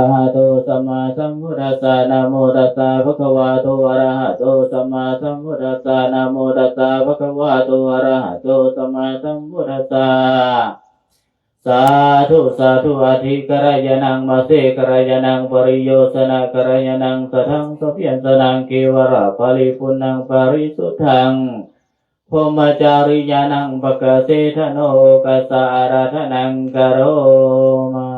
ະຫະໂຕ ສຳມາສຳພຸດທັດສະ ນະໂມຕັດສະ ພະຄະວະໂຕ ອະຣະຫະໂຕ ສຳມາສຳພຸດທັດສະ ນະໂມຕັດສະ ພະຄະວະໂຕ ອະຣະຫະໂຕ ສຳມາສຳພຸດທັດສະ ສາທຸ ສາທຸ ອະທິກະລະຍານັງ ມະເສກະລະຍານັງ ປະລິໂຍຊະນະກະລະຍານັງ ສະທັງ ສະພະຍັນຊະນະ ເກວະລະ ປະລິປຸນນັງ ປະລິສຸດທັງ ພົມມະຈາຣິຍານັງ ປະກາເສທະໂນ ໂອກາສາອາຣາທະນັງ ກະໂຣມາ.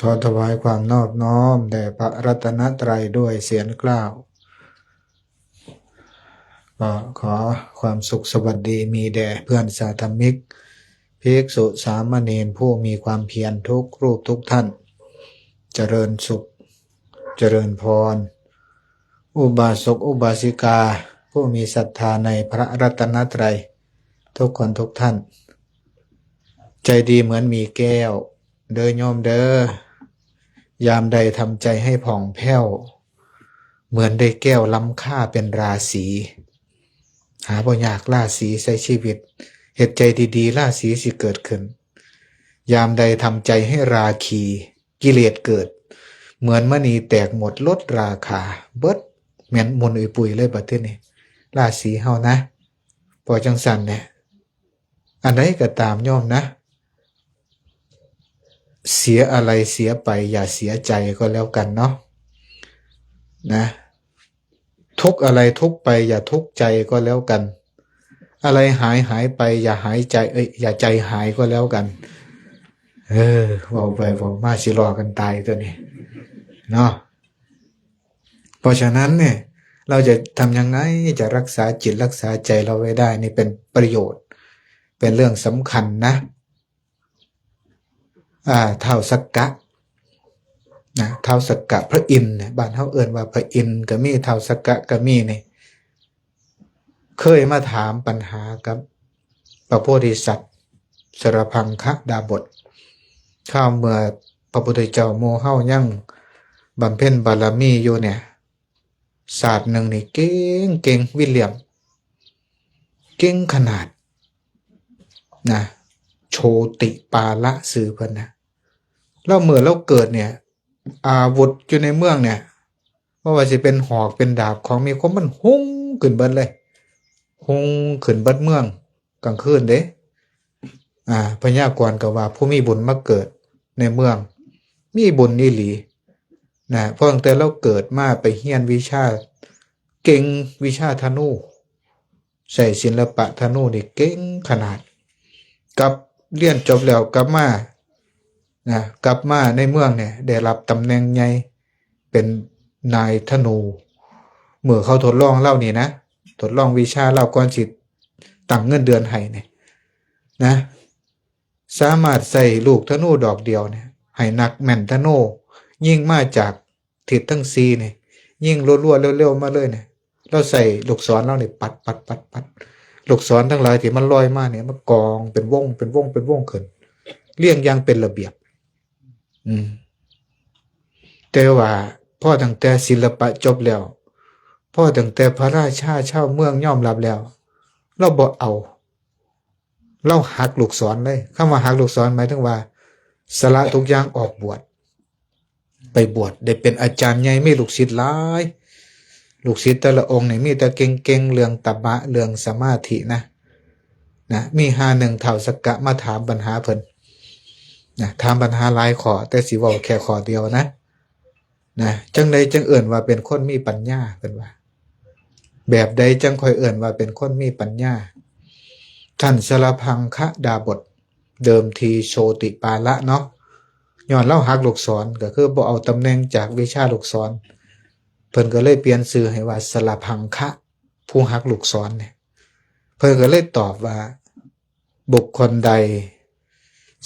ຂໍຖວາຍຄວາມນອບນ້ອມແດ່ພະລັດຕະນະໄຕດ້ວຍສຽງກ່າວ. ກໍຂໍຄວາມສຸກສະຫວັດດີມີແດ່ເພື່ອນສາທະມິກ ພິກສຸສາມະເນນຜູ້ມີຄວາມພຽນທຸກຮູບທຸກທ່ານ. ຈະເລີນສຸກ ຈະເລີນພອນ ອຸບາສົກອຸບາສິກາ ຜູ້ມີສັດທາໃນພະລັດຕະນະໄຕ ທຸກຄົນທຸກທ່ານ. ໃຈດີເໝືອນໝີແກ້ວເດີໂຍມເດີ. ຍາມໃດທຳໃຈໃຫ້ຜ່ອງແຜ້ວ ເໝືອນໄດ້ແກ້ວລ້ຳຄ່າເປັນລາສີ. ຫາບໍ່ຍາກລາສີໃສ່ຊີວິດ ເຮັດໃຈດີໆລາສີຊິເກີດຂຶ້ນ. ຍາມໃດທຳໃຈໃຫ້ລາຄີ ກິເລດເກີດ ເໝືອນມະນີແຕກໝົດ ລົດລາຄາເບິດ. ແມ່ນໝຸ່ນອຸຍປຸຍເລີຍບັດທີນີ້ ລາສີເຮົານະ. ເພາະຈັ່ງຊັ້ນແຫຼະ ອັນໃດກໍຕາມໂຍມນະ ເສຍອາໄລເສຍໄປ ຢ່າເສຍໃຈກໍແລ້ວກັນເນາະ ນະ. ທຸກອາໄລທຸກໄປ ຢ່າທຸກໃຈກໍແລ້ວກັນ. ອາໄລຫາຍຫາຍໄປ ຢ່າຫາຍໃຈ ເອີຍ ຢ່າໃຈຫາຍກໍແລ້ວກັນ. ເອີ ເວົ້າໄປເວົ້າມາຊິລໍ້ກັນຕາຍຕົວນີ້ເນາະ. ເພາະສະນັ້ນນີ້ ເຮົາຈະທຳຍັງໄງຈະລັກສາຈິດລັກສາໃຈເຮົາໄວ້ໄດ້ ນີ້ເປັນປະໂຫຍດ ເປັນເລື່ອງສຳຄັນນະ. ອາ ທ້າວສັກກະນະ ທ້າວສັກກະພະອິນນະ ບ້ານເຮົາເອີ້ນວ່າພະອິນກໍມີ ທ້າວສັກກະກໍມີນີ້ ເຄີຍມາຖາມປັນຫາກັບພະໂພທິສັດສະລະພັງຄະດາບົດ ຄາວເມື່ອພະພຸດທະເຈົ້າໝູ່ເຮົາຍັງບຳເພັນບາລະມີຢູ່ເນຍ ຊາດໜຶ່ງນີ້ເກັ່ງໆ ວິລຽມ ເກັ່ງຂະໜາດນະ ໂຊຕິປາລະຊື່ເພິ່ນນະ. ລາວເມື່ອລາວເກີດເນຍ ອາວຸດຢູ່ໃນເມືອງເນຍ ບໍ່ວ່າຊິເປັນຫອກເປັນດາບຂອງມີຄົມ ມັນຮຸ່ງຂຶ້ນເບິດເລີຍ ຮຸ່ງຂຶ້ນເບິດເມືອງກາງຄືນເດ້. ອາ ພະຍາກອນກໍວ່າຜູ້ມີບຸນມາເກີດໃນເມືອງ ມີບຸນອີ່ຫຼີນະ. ເພາະຕັ້ງແຕ່ລາວເກີດມາໄປຮຽນວິຊາ ເກັ່ງວິຊາທະນູ ໃຊ້ສິລະປະທະນູນີ້ເກັ່ງຂະໜາດ. ກັບ ຮຽນຈົບແລ້ວກັບມານະ ກັບມາໃນເມືອງນີ້ ໄດ້ຮັບຕຳແໜ່ງໃຫຍ່ເປັນນາຍທະນູ. ເມື່ອເຂົາທົດລອງລາວນີ້ນະ ທົດລອງວິຊາລາວກ່ອນຊິຕັ້ງເງິນເດືອນໃຫ້ນີ້ນະ ສາມາດໃຊ້ລູກທະນູດອກດຽວນີ້ ໃຫ້ນັກແມ່ນທະນູຍິງມາຈາກ ທິດທັງສີ່ນີ້ ຍິງລົວໆ ເລັວໆ ມາເລີຍນີ້ ລາວໃຊ້ລູກສອນລາວນີ້ປັດໆໆໆ ລູກສອນທັງຫຼາຍທີ່ມັນລອຍມານີ້ ມັນກອງເປັນວົງ ເປັນວົງ ເປັນວົງຂຶ້ນ ລຽງຢ່າງເປັນລະບຽບ. ອືມ ແຕ່ວ່າພໍຕັ້ງແຕ່ສິລະປະຈົບແລ້ວ ພໍຕັ້ງແຕ່ພະລາຊາຊາວເມືອງຍອມຮັບແລ້ວ ລາວບໍ່ເອົາ. ລາວຫັກລູກສອນເລີຍ. ຄຳວ່າຫັກລູກສອນໝາຍເຖິງວ່າ ສະຫຼະທຸກຢ່າງອອກບວດ ໄປບວດ ໄດ້ເປັນອາຈານໃຫຍ່ ມີລູກສິດຫຼາຍ. ລູກສິດແຕ່ລະອົງນີ້ມີແຕ່ເກັ່ງໆ ເລື່ອງຕະບະ ເລື່ອງສະມາທິນະ ນະ. ມີຫາໜຶ່ງທ້າວສັກກະມາຖາມບັນຫາເພິ່ນນະ ຖາມບັນຫາຫຼາຍຂໍ້ ແຕ່ຊິເວົ້າແຄ່ຂໍ້ດຽວນະ. ນະ ຈັ່ງໃດຈຶ່ງເອີ້ນວ່າເປັນຄົນມີປັນຍາ? ເພິ່ນວ່າ ແບບໃດຈັ່ງຄ່ອຍເອີ້ນວ່າເປັນຄົນມີປັນຍາ? ທ່ານສະລະພັງຄະດາບົດ ເດີມທີໂຊຕິປາລະເນາະ ຍ້ອນລາວຫັກລູກສອນ ກໍຄືບໍ່ເອົາຕຳແໜ່ງຈາກວິຊາລູກສອນ ເພິ່ນກໍເລີຍປ່ຽນຊື່ໃຫ້ວ່າສະລະພັງຄະ ຜູ້ຫັກລູກສອນນີ້. ເພິ່ນກໍເລີຍຕອບວ່າ ບຸກຄົນໃດ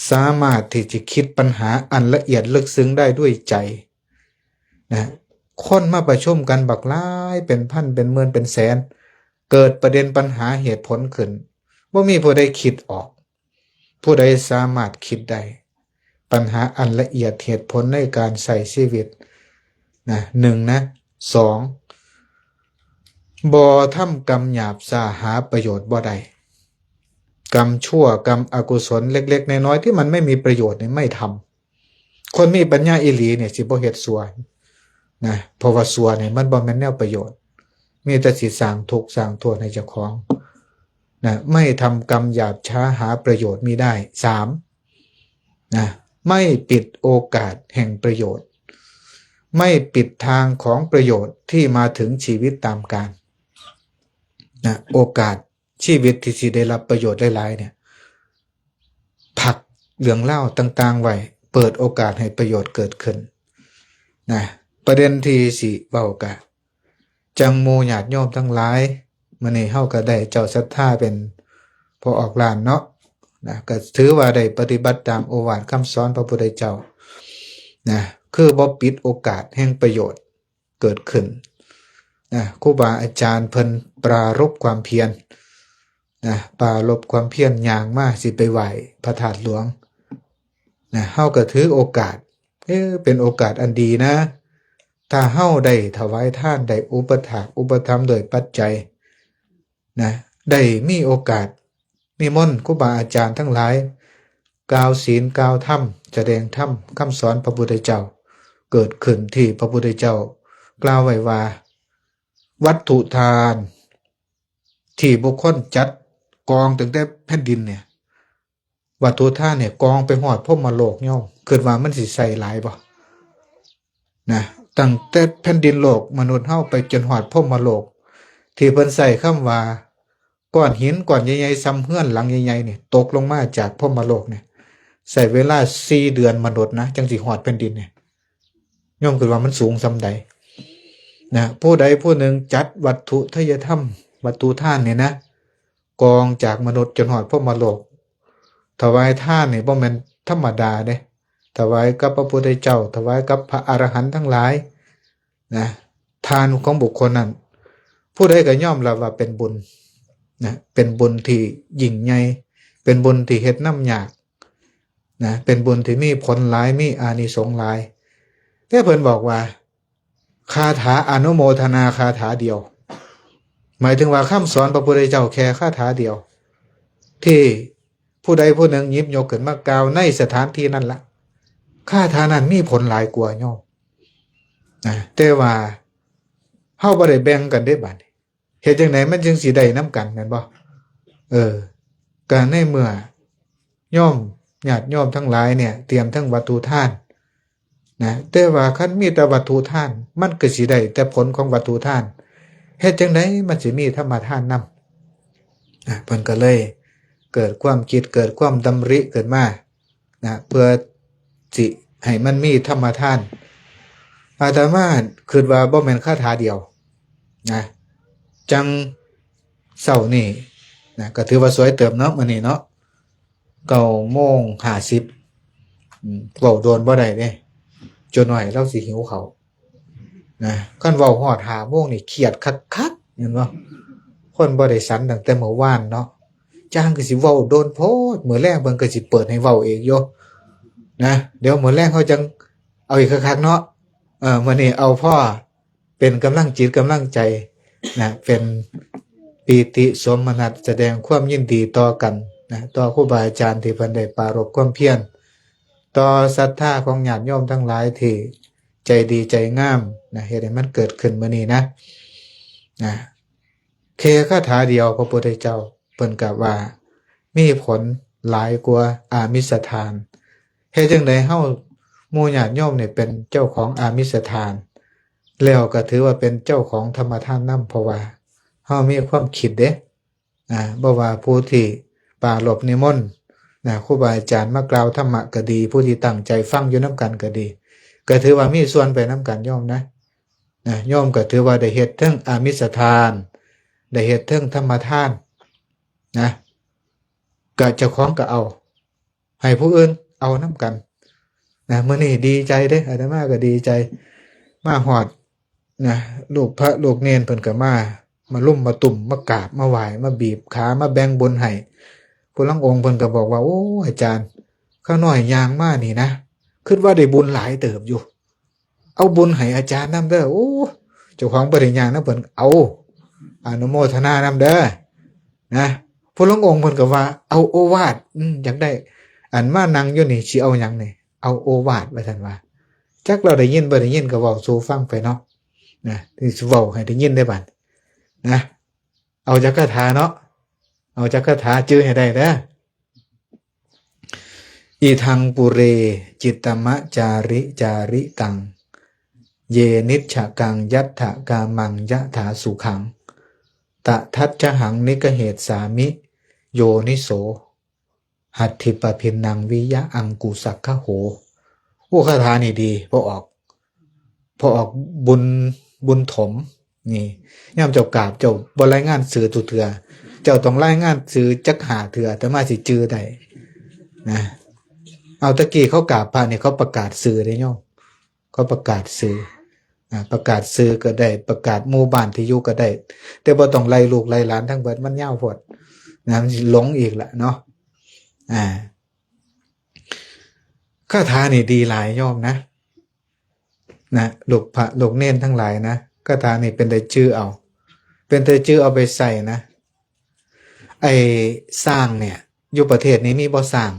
ສາມາດທີ່ຈະຄິດປັນຫາອັນລະອຽດເລິກເຊິ່ງໄດ້ດ້ວຍໃຈນະ ຄົນມາປະຊຸມກັນບັກຫຼາຍ ເປັນພັນ ເປັນໝື່ນ ເປັນແສນ ເກີດປະເດັນປັນຫາເຫດຜົນຂຶ້ນ ບໍ່ມີຜູ້ໃດຄິດອອກ. ຜູ້ໃດສາມາດຄິດໄດ້ ປັນຫາອັນລະອຽດເຫດຜົນໃນການໃຊ້ຊີວິດນະ ໜຶ່ງນະ ສອງ ບໍ່ທຳກຳຫຍາບຊ້າ ຫາປະໂຫຍດບໍ່ໄດ້. ກຳຊົ່ວ ກຳອະກຸສົນເລັກໆນ້ອຍໆ ທີ່ມັນໄມ່ມີປະໂຫຍດນີ້ ໄມ່ທຳ. ຄົນມີປັນຍາອີ່ຫຼີນີ້ ຊິບໍ່ເຮັດຊົ່ວນະ, ເພາະວ່າຊົ່ວນີ້ມັນບໍ່ແມ່ນແນວປະໂຫຍດ, ມີແຕ່ຊິສ້າງທຸກສ້າງໂທດໃຫ້ເຈົ້າຂອງນະ. ໄມ່ທຳກຳຫຍາບຊ້າ ຫາປະໂຫຍດມິໄດ້. ສາມ ນະ, ໄມ່ປິດໂອກາດແຫ່ງປະໂຫຍດ, ໄມ່ປິດທາງຂອງປະໂຫຍດທີ່ມາເຖິງຊີວິດຕາມການນະ. ໂອກາດຊີວິດທີ່ຊິໄດ້ຮັບປະໂຫຍດຫຼາຍໆ ນີ້ ພັກເລື່ອງລາວຕ່າງໆໄວ້, ເປີດໂອກາດໃຫ້ປະໂຫຍດເກີດຂຶ້ນນະ. ປະເດັນທີ່ຊິເວົ້າກະ ຈັ່ງໝູ່ຍາດໂຍມທັງຫຼາຍ, ມື້ນີ້ເຮົາກໍໄດ້ເຈົ້າສັດທາເປັນຜູ້ອອກລ້ານເນາະ, ນະ, ກໍຖືວ່າໄດ້ປະຕິບັດຕາມໂອວາດຄຳສອນພະພຸດທະເຈົ້ານະ, ຄືບໍ່ປິດໂອກາດແຫ່ງປະໂຫຍດເກີດຂຶ້ນນະ. ຄູບາອາຈານເພິ່ນປາລົບຄວາມພຽນນະ, ປາລົບຄວາມພຽນ ຍ່າງມາຊິໄປໄຫວ້ພະທາດຫຼວງນະ, ເຮົາກໍຖືໂອກາດ ເອີ ເປັນໂອກາດອັນດີນະ, ຖ້າເຮົາໄດ້ຖວາຍທານ, ໄດ້ອຸປະຖາກອຸປະຖຳດ້ວຍປັດໄຈນະ, ໄດ້ມີໂອກາດນິມົນຄູບາອາຈານທັງຫຼາຍ ກ່າວສິນ ກ່າວທຳ, ສະແດງທຳ, ຄຳສອນພະພຸດທະເຈົ້າເກີດຂຶ້ນ ທີ່ພະພຸດທະເຈົ້າກ່າວໄວ້ວ່າ ວັດຖຸທານທີ່ບຸກຄົນຈັດກອງຕັ້ງແຕ່ແຜ່ນດິນນີ້ ວັດຖຸທານນີ້ກອງໄປຮອດພົມມະໂລກໂຍມ, ຄິດວ່າມັນຊິໃສ່ຫຼາຍບໍ່ນະ? ຕັ້ງແຕ່ແຜ່ນດິນໂລກມະນຸດເຮົາໄປຈົນຮອດພົມມະໂລກ, ທີ່ເພິ່ນໃຊ້ຄຳວ່າ ກ້ອນຫີນກ້ອນໃຫຍ່ໆ ສ່ຳເຮືອນຫຼັງໃຫຍ່ໆນີ້ ຕົກລົງມາຈາກພົມມະໂລກນີ້ ໃຊ້ເວລາສີ່ເດືອນມະນຸດນະ ຈັ່ງຊິຮອດແຜ່ນດິນນີ້. ໂຍມຄິດວ່າມັນສູງສ່ຳໃດນະ? ຜູ້ໃດຜູ້ໜຶ່ງຈັດວັດຖຸທະຍະທຳ ວັດຖຸທານນີ້ນະ, ກອງຈາກມະນຸດຈົນຮອດພົມມະໂລກ, ຖວາຍທານນີ້ບໍ່ແມ່ນທຳມະດາເດ້, ຖວາຍກັບພະພຸດທະເຈົ້າ, ຖວາຍກັບພະອະລະຫັນທັງຫຼາຍນະ, ທານຂອງບຸກຄົນນັ້ນ ຜູ້ໃດກໍຍອມຮັບວ່າເປັນບຸນນະ, ເປັນບຸນທີ່ຍິ່ງໃຫຍ່, ເປັນບຸນທີ່ເຮັດນຳຍາກນະ, ເປັນບຸນທີ່ມີຜົນຫຼາຍ, ມີອານິສົງຫຼາຍ. ແຕ່ເພິ່ນບອກວ່າ ຄາຖາອະນຸໂມທະນາຄາຖາດຽວ, ໝາຍເຖິງວ່າຄຳສອນພະພຸດທະເຈົ້າແຄ່ຄາຖາດຽວ ທີ່ຜູ້ໃດຜູ້ໜຶ່ງຫຍິບຍົກຂຶ້ນມາກ່າວໃນສະຖານທີ່ນັ້ນລະ, ຄາຖານັ້ນມີຜົນຫຼາຍກວ່າໂຍມນະ. ແຕ່ວ່າເຮົາບໍ່ໄດ້ແບ່ງກັນເດ້ບາດນີ້, ເຮັດຈັ່ງໃດມັນຈຶ່ງຊິໄດ້ນຳກັນ ແມ່ນບໍ່? ເອີ ກະໃນເມື່ອໂຍມ ຍາດໂຍມທັງຫຼາຍນີ້ ຕຽມທັງວັດຖຸທານ ນະ, ແຕ່ວ່າຄັນມີແຕ່ວັດຖຸທານ ມັນກໍຊິໄດ້ແຕ່ຜົນຂອງວັດຖຸທານ, ເຮັດຈັ່ງໃດມັນຊິມີທຳມະທານນຳ? ນະ, ເພິ່ນກໍເລີຍເກີດຄວາມຄິດ ເກີດຄວາມດຳລິຂຶ້ນມານະ, ເພື່ອຊິໃຫ້ມັນມີທຳມະທານ. ອາດຕະມາຄິດວ່າບໍ່ແມ່ນຄາຖາດຽວນະ, ຈັ່ງເຊົ້ານີ້ນະ, ກໍຖືວ່າສວຍເຕີບເນາະ ມື້ນີ້ເນາະ. ເກົ້າໂມງຫ້າສິບ ອືມ ເວົ້າໂດນບໍ່ໄດ້ເດ້, ຈົນໜ້ອຍລາວຊິຫິວເຂົ້ານະ. ຄັນເວົ້າຮອດຫ້າໂມງນີ້ຄຽດຄັກໆ ແມ່ນບໍ່? ຄົນບໍ່ໄດ້ສັນຕັ້ງແຕ່ມື້ວານເນາະ, ຈ້າງຄືຊິເວົ້າໂດນໂພດ, ມື້ແລງເພິ່ນກໍຊິເປີດໃຫ້ເວົ້າອີກຢູ່ນະ. ດຽວມື້ແລງເຮົາຈັ່ງເອົາອີກຄັກໆເນາະ. ເອີ ມື້ນີ້ເອົາພໍ ເປັນກຳລັງຈິດກຳລັງໃຈນະ, ເປັນປີຕິໂສມະນັດ ສະແດງຄວາມຍິນດີຕໍ່ກັນນະ, ຕໍ່ຄູບາອາຈານທີ່ເພິ່ນໄດ້ປາລົບຄວາມພຽນ, ຕໍ່ສັດທາຂອງຍາດໂຍມທັງຫຼາຍທີ່ໃຈດີໃຈງາມນະ, ເຮັດໃຫ້ມັນເກີດຂຶ້ນມື້ນີ້ນະ, ນະ. ແຄ່ຄາຖາດຽວ ພະພຸດທະເຈົ້າເພິ່ນກໍວ່າມີຜົນຫຼາຍກວ່າອາມິສທານ. ເຮັດຈັ່ງໃດເຮົາ ໝູ່ຍາດໂຍມນີ້ເປັນເຈົ້າຂອງອາມິສທານ ແລ້ວກໍຖືວ່າເປັນເຈົ້າຂອງທຳມະທານນຳ, ເພາະວ່າເຮົາມີຄວາມຄິດເດ້. ອາ ບໍ່ວ່າຜູ້ທີ່ປາລົບນິມົນນະ, ຄູບາອາຈານມາກ່າວທຳມະກໍດີ, ຜູ້ທີ່ຕັ້ງໃຈຟັງຢູ່ນຳກັນກໍດີ, ກໍຖືວ່າມີສ່ວນໄປນຳກັນໂຍມນະ. ນະ ໂຍມກໍຖືວ່າໄດ້ເຮັດເທິງອາມິສທານ, ໄດ້ເຮັດເທິງທຳມະທານນະ, ກະເຈົ້າຂອງກໍເອົາ, ໃຫ້ຜູ້ອື່ນເອົານຳກັນນະ. ມື້ນີ້ດີໃຈເດ້, ອາດຕະມາກໍດີໃຈ. ມາຮອດນະ, ລູກພະລູກເນນເພິ່ນກໍມາ, ມາລຸມມາຕຸ້ມ, ມາກາບມາໄຫວ້, ມາບີບຂາ, ມາແບ່ງບຸນໃຫ້. ຜູ້ລາງອົງເພິ່ນກໍບອກວ່າ, ໂອ້ ອາຈານ, ຂ້ານ້ອຍຍ່າງມານີ້ນະ, ຄິດວ່າໄດ້ບຸນຫຼາຍເຕີບຢູ່. ເອົາບຸນໃຫ້ອາຈານນຳເດີ. ໂອ້ ເຈົ້າຂອງບໍ່ໄດ້ຍ່າງນຳເພິ່ນ, ເອົາ ອະນຸໂມທະນານຳເດີ ນະ. ຜູ້ຫຼວງອົງເພິ່ນກໍວ່າ ເອົາໂອວາດ ອືມ ຢາກໄດ້ ອັນມານັ່ງຢູ່ນີ້ ຊິເອົາຫຍັງນີ້? ເອົາໂອວາດ ວ່າຊັ້ນວ່າ. ຈັກລາວໄດ້ຍິນບໍ່ໄດ້ຍິນ ກໍເວົ້າສູ່ຟັງໄປເນາະ ນະ. ຊິເວົ້າໃຫ້ໄດ້ຍິນເດ້ບາດ ນະ. ເອົາຈັກຄາຖາເນາະ ເອົາຈັກຄາຖາ ຈື່ໃຫ້ໄດ້ເດີ. Idaṃ pure cittamacāricārikaṃ, ye niccakaṃ yattha kāmaṃ yathāsukhaṃ, tadajjhaṃ niggaheccāmi yoniso hatthipabhinnaṃ viya aṅkusaggaho. ໂອ້ ຄາຖານີ້ດີ ພໍ່ອອກ ພໍ່ອອກບຸນ ບຸນຖົມ ນີ້ ຍາມເຈົ້າກາບ ເຈົ້າບໍ່ລາຍງານຊື່ທຸກເທື່ອ ເຈົ້າຕ້ອງລາຍງານຊື່ຈັກຫ້າເທື່ອ ອາດຕະມາຊິຈື່ໄດ້ ນະ. ເອົາ ແຕ່ກີ້ເຂົາກາບພະນີ້ ເຂົາປະກາດຊື່ເດ້ໂຍມ ເຂົາປະກາດຊື່ ອາ ປະກາດຊື່ກໍໄດ້ ປະກາດໝູ່ບ້ານທີ່ຢູ່ກໍໄດ້ ແຕ່ບໍ່ຕ້ອງໄລ່ລູກໄລ່ຫຼານທັງເບິດ ມັນຍາວໂພດ ນະ ມັນຊິຫຼົງອີກລະເນາະ. ອາ ຄາຖານີ້ດີຫຼາຍໂຍມນະ ນະ ລູກພະລູກເນນທັງຫຼາຍນະ ຄາຖານີ້ເປັນໄດ້ຈື່ເອົາ ເປັນໄດ້ຈື່ເອົາໄປໃຊ້ນະ. ໄອ້ຊ້າງເນີ້ຍ ຢູ່ປະເທດນີ້ມີບໍ່ຊ້າງ?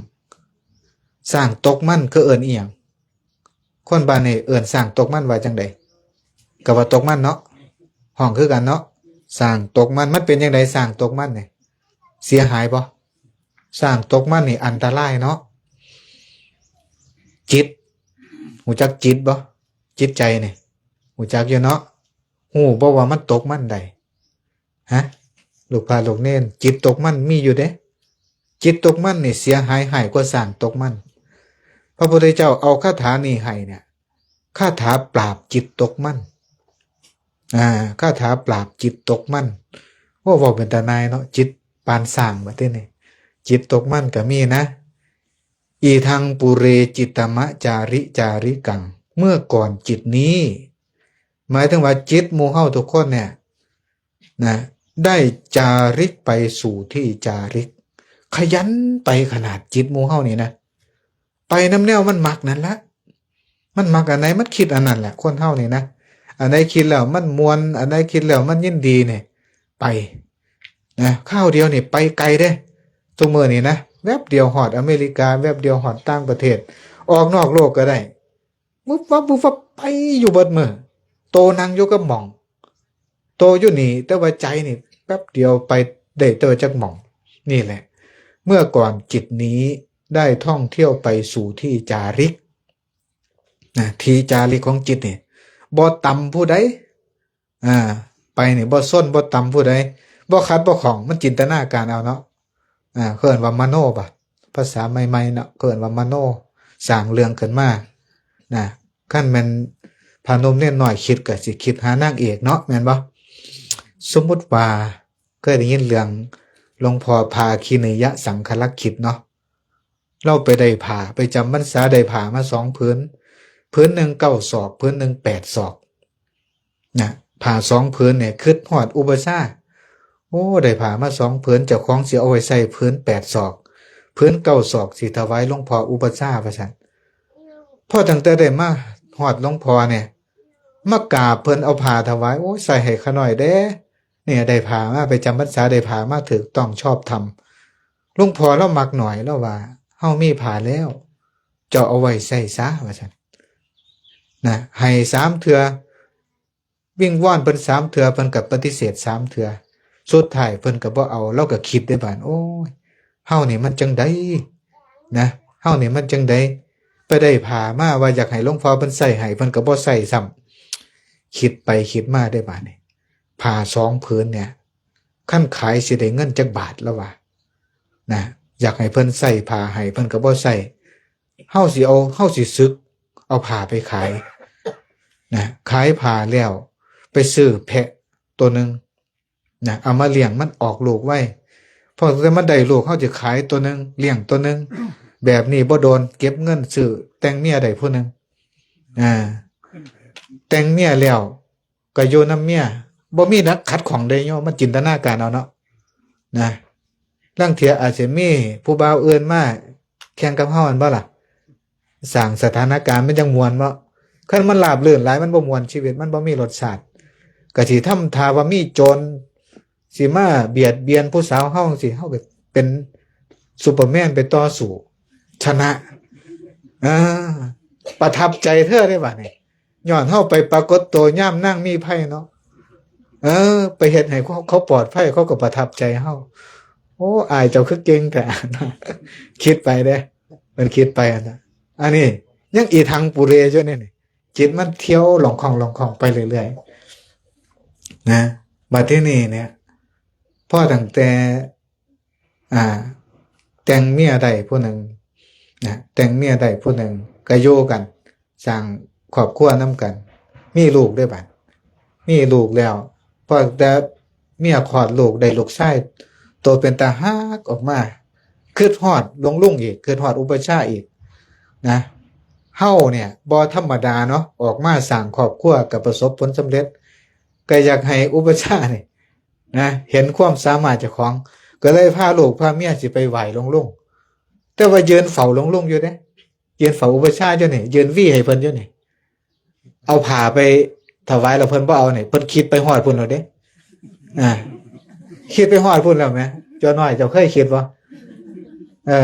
ຊ້າງຕົກມັນ ເຂົາເອີ້ນອີ່ຫຍັງ? ຄົນບ້ານນີ້ເອີ້ນຊ້າງຕົກມັນວ່າຈັ່ງໃດ? ກໍວ່າຕົກມັນເນາະ ຮ້ອງຄືກັນເນາະ. ຊ້າງຕົກມັນ ມັນເປັນຈັ່ງໃດ? ຊ້າງຕົກມັນນີ້ເສຍຫາຍບໍ່? ຊ້າງຕົກມັນນີ້ອັນຕະລາຍເນາະ. ຈິດ ຮູ້ຈັກຈິດບໍ່? ຈິດໃຈນີ້ ຮູ້ຈັກຢູ່ເນາະ. ຮູ້ບໍ່ວ່າມັນຕົກມັນໃດ? ຮະ ລູກພະລູກເນນ ຈິດຕົກມັນມີຢູ່ເດ້. ຈິດຕົກມັນນີ້ເສຍຫາຍ ຮ້າຍກວ່າຊ້າງຕົກມັນ. ພະພຸດທະເຈົ້າເອົາຄາຖານີ້ໃຫ້ເນຍ ຄາຖາປາບຈິດຕົກມັນ. ອາ ຄາຖາປາບຈິດຕົກມັນ. ໂອ້ ເວົ້າເປັນຕາໜ່າຍເນາະ ຈິດປານຊ້າງ ບາດທີນີ້ ຈິດຕົກມັນກໍມີນະ. Idaṃ pure cittamacāricārikaṃ, ເມື່ອກ່ອນຈິດນີ້ ໝາຍເຖິງວ່າຈິດໝູ່ເຮົາທຸກຄົນເນຍ ນະ ໄດ້ຈາລິກໄປສູ່ທີ່ຈາລິກ ຂະຫຍັນໄປຂະໜາດຈິດໝູ່ເຮົານີ້ນະ ໄປນຳແນວມັນມັກນັ້ນລະ. ມັນມັກອັນໃດມັນຄິດອັນນັ້ນແຫຼະ ຄົນເຮົານີ້ນະ. ອັນໃດຄິດແລ້ວມັນມ່ວນ ອັນໃດຄິດແລ້ວມັນຍິນດີນີ້ ໄປນະ ຄາວດຽວນີ້ໄປໄກເດ້. ທຸກມື້ນີ້ນະ ແວັບດຽວຮອດອາເມລິກາ ແວັບດຽວຮອດຕ່າງປະເທດ ອອກນອກໂລກກໍໄດ້ ວຶບວັບວຶບວັບ ໄປຢູ່ເບິດມື້. ໂຕນັ່ງຢູ່ກັບໝ່ອງ ໂຕຢູ່ນີ້ ແຕ່ວ່າໃຈນີ້ແປັບດຽວໄປໄດ້ແຕ່ວ່າຈັກໝ່ອງ. ນີ້ແຫຼະ ເມື່ອກ່ອນຈິດນີ້ໄດ້ທ່ອງທ່ຽວໄປສູ່ທີ່ຈາລິກນະ ທີ່ຈາລິກຂອງຈິດນີ້ ບໍ່ຕຳຜູ້ໃດ ອາ ໄປນີ້ບໍ່ຊົນບໍ່ຕຳຜູ້ໃດ ບໍ່ຂັດບໍ່ຂ້ອງ ມັນຈິນຕະນາການເອົາເນາະ. ອາ ເຂົາເອີ້ນວ່າມະໂນບໍ ພາສາໃໝ່ໆເນາະ ເຂົາເອີ້ນວ່າມະໂນ ສ້າງເລື່ອງຂຶ້ນມານະ. ຄັນແມ່ນພະນົມເນນນ້ອຍຄິດກໍຊິຄິດຫານາງເອກເນາະ ແມ່ນບໍ່? ສົມມຸດວ່າ ເຄີຍໄດ້ຍິນເລື່ອງຫຼວງພໍ່ພາຄີນິຍະສັງຄະລັກຂິດເນາະ. ລາວໄປໄດ້ຜ້າ ໄປຈຳພັນສາໄດ້ຜ້າມາສອງຜືນ ຜືນໜຶ່ງເກົ້າສອກ ຜືນໜຶ່ງແປດສອກນະ. ຜ້າສອງຜືນນີ້ຄຶດຮອດອຸປະຊາ ໂອ້ ໄດ້ຜ້າມາສອງຜືນ ເຈົ້າຂອງຊິເອົາໄວ້ໃສ່ຜືນແປດສອກ ຜືນເກົ້າສອກ ຊິຖວາຍຫຼວງພໍ່ອຸປະຊາ ວ່າຊັ້ນ. ພໍຕັ້ງແຕ່ໄດ້ມາຮອດຫຼວງພໍ່ນີ້ ມາກາບເພິ່ນເອົາຜ້າຖວາຍ ໂອ້ ໃສ່ໃຫ້ຂ້ານ້ອຍແດ່ ນີ້ໄດ້ຜ້າມາ ໄປຈຳພັນສາໄດ້ຜ້າມາຖືກຕ້ອງຊອບທຳ. ຫຼວງພໍ່ລາວມັກໜ້ອຍ ລາວວ່າ ເຮົາມີຜ້າແລ້ວ ເຈົ້າເອົາໄວ້ໃຊ້ຊະ ວ່າຊັ້ນນະ. ໃຫ້ສາມເທື່ອ ວິງວອນເພິ່ນສາມເທື່ອ ເພິ່ນກໍປະຕິເສດສາມເທື່ອ ສຸດທ້າຍເພິ່ນກໍບໍ່ເອົາ. ລາວກໍຄິດເດ້ບາດ ໂອ້ຍ ເຮົານີ້ມັນຈັ່ງໃດນະ ເຮົານີ້ມັນຈັ່ງໃດ ໄປໄດ້ຜ້າມາວ່າຢາກໃຫ້ຫຼວງພໍ່ເພິ່ນໃສ່ໃຫ້ ເພິ່ນກໍບໍ່ໃສ່ຊ້ຳ. ຄິດໄປຄິດມາເດ້ບາດນີ້ ຜ້າສອງຜືນເນີ້ຍ ຄັນຂາຍຊິໄດ້ເງິນຈັກບາດ ລາວວ່ານະ ຢາກໃຫ້ເພິ່ນໃສ່ຜ້າໃຫ້ ເພິ່ນກໍບໍ່ໃສ່. ເຮົາຊິເອົາ ເຮົາຊິສຶກເອົາຜ້າໄປຂາຍນະ ຂາຍຜ້າແລ້ວໄປຊື້ແພະໂຕໜຶ່ງນະ ເອົາມາລ້ຽງ ມັນອອກລູກໄວ ພໍແຕ່ມັນໄດ້ລູກ ເຮົາຈະຂາຍໂຕໜຶ່ງ ລ້ຽງໂຕໜຶ່ງ ແບບນີ້ບໍ່ດົນເກັບເງິນຊື້ແຕ່ງເມຍໄດ້ຜູ້ໜຶ່ງ. ອາ ແຕ່ງເມຍແລ້ວ ກໍຢູ່ນຳເມຍ ບໍ່ມີນັກຂັດຂ້ອງເດ້ໂຍມ ມັນຈິນຕະນາການເອົາເນາະນະ. ລາງເທື່ອອາດຊິມີຜູ້ບ່າວອື່ນມາແຂ່ງກັບເຮົາ ແມ່ນບໍ່ລະ? ສ້າງສະຖານະການມັນຈັ່ງມ່ວນເນາະ. ຄັນມັນລາບລື່ນຫຼາຍ ມັນບໍ່ມ່ວນ ຊີວິດມັນບໍ່ມີລົດຊາດ. ກະຊິທຳທ່າວ່າມີໂຈນ ຊິມາບຽດບຽນຜູ້ສາວເຮົາຈັ່ງຊີ້ ເຮົາກໍເປັນ Superman ໄປຕໍ່ສູ້ ຊະນະ ເອີ ປະທັບໃຈເທື່ອເດ້ບາດນີ້ ຍ້ອນເຮົາໄປປາກົດໂຕຍາມນາງມີໄພເນາະ ເອີ ໄປເຮັດໃຫ້ເຂົາ ເຂົາປອດໄພ ເຂົາກໍປະທັບໃຈເຮົາ ໂອ້ ອ້າຍເຈົ້າຄືເກັ່ງແທ້ ຄິດໄປເດ້ ເພິ່ນຄິດໄປ ອັນນີ້ຍັງອີທັງປຸເຣຢູ່ນີ້ ຈິດມັນທ່ຽວລ່ອງຄ່ອງໆໄປເລື້ອຍໆ ນະ ບັດທີນີ້ເນຍ ພໍຕັ້ງແຕ່ ອ່າ ແຕ່ງເມຍໄດ້ຜູ້ໜຶ່ງນະ ແຕ່ງເມຍໄດ້ຜູ້ໜຶ່ງ ກໍຢູ່ກັນ ສ້າງຄອບຄົວນຳກັນ ມີລູກເດ້ບາດ ມີລູກແລ້ວ ພໍແຕ່ເມຍຄອດລູກ ໄດ້ລູກຊາຍໂຕເປັນຕາຮັກອອກມາ ຄິດຮອດຫຼວງລຸງອີກ ຄິດຮອດອຸປັດຊາອີກນະ ເຮົາເນຍບໍ່ທຳມະດາເນາະ ອອກມາສ້າງຄອບຄົວກໍປະສົບຜົນສຳເລັດ ກໍຢາກໃຫ້ອຸປັດຊານີ້ ນະ ເຫັນຄວາມສາມາດເຈົ້າຂອງ ກໍເລີຍພາລູກພາເມຍຊິໄປໄຫວ້ຫຼວງລຸງ ແຕ່ວ່າຢືນເຝົ້າຫຼວງລຸງຢູ່ເດ້ ຢືນເຝົ້າອຸປັດຊາຢູ່ນີ້ ຢືນຫວີໃຫ້ເພິ່ນຢູ່ນີ້ ເອົາຜ້າໄປຖວາຍແລ້ວເພິ່ນບໍ່ເອົານີ້ ເພິ່ນຄິດໄປຮອດພຸ້ນແລ້ວເດ້ ອ່າ ຄິດໄປຮອດພຸ້ນແລ້ວແໝ ເຈົ້ານ້ອຍ ເຈົ້າເຄີຍຄິດບໍ່? ເອີ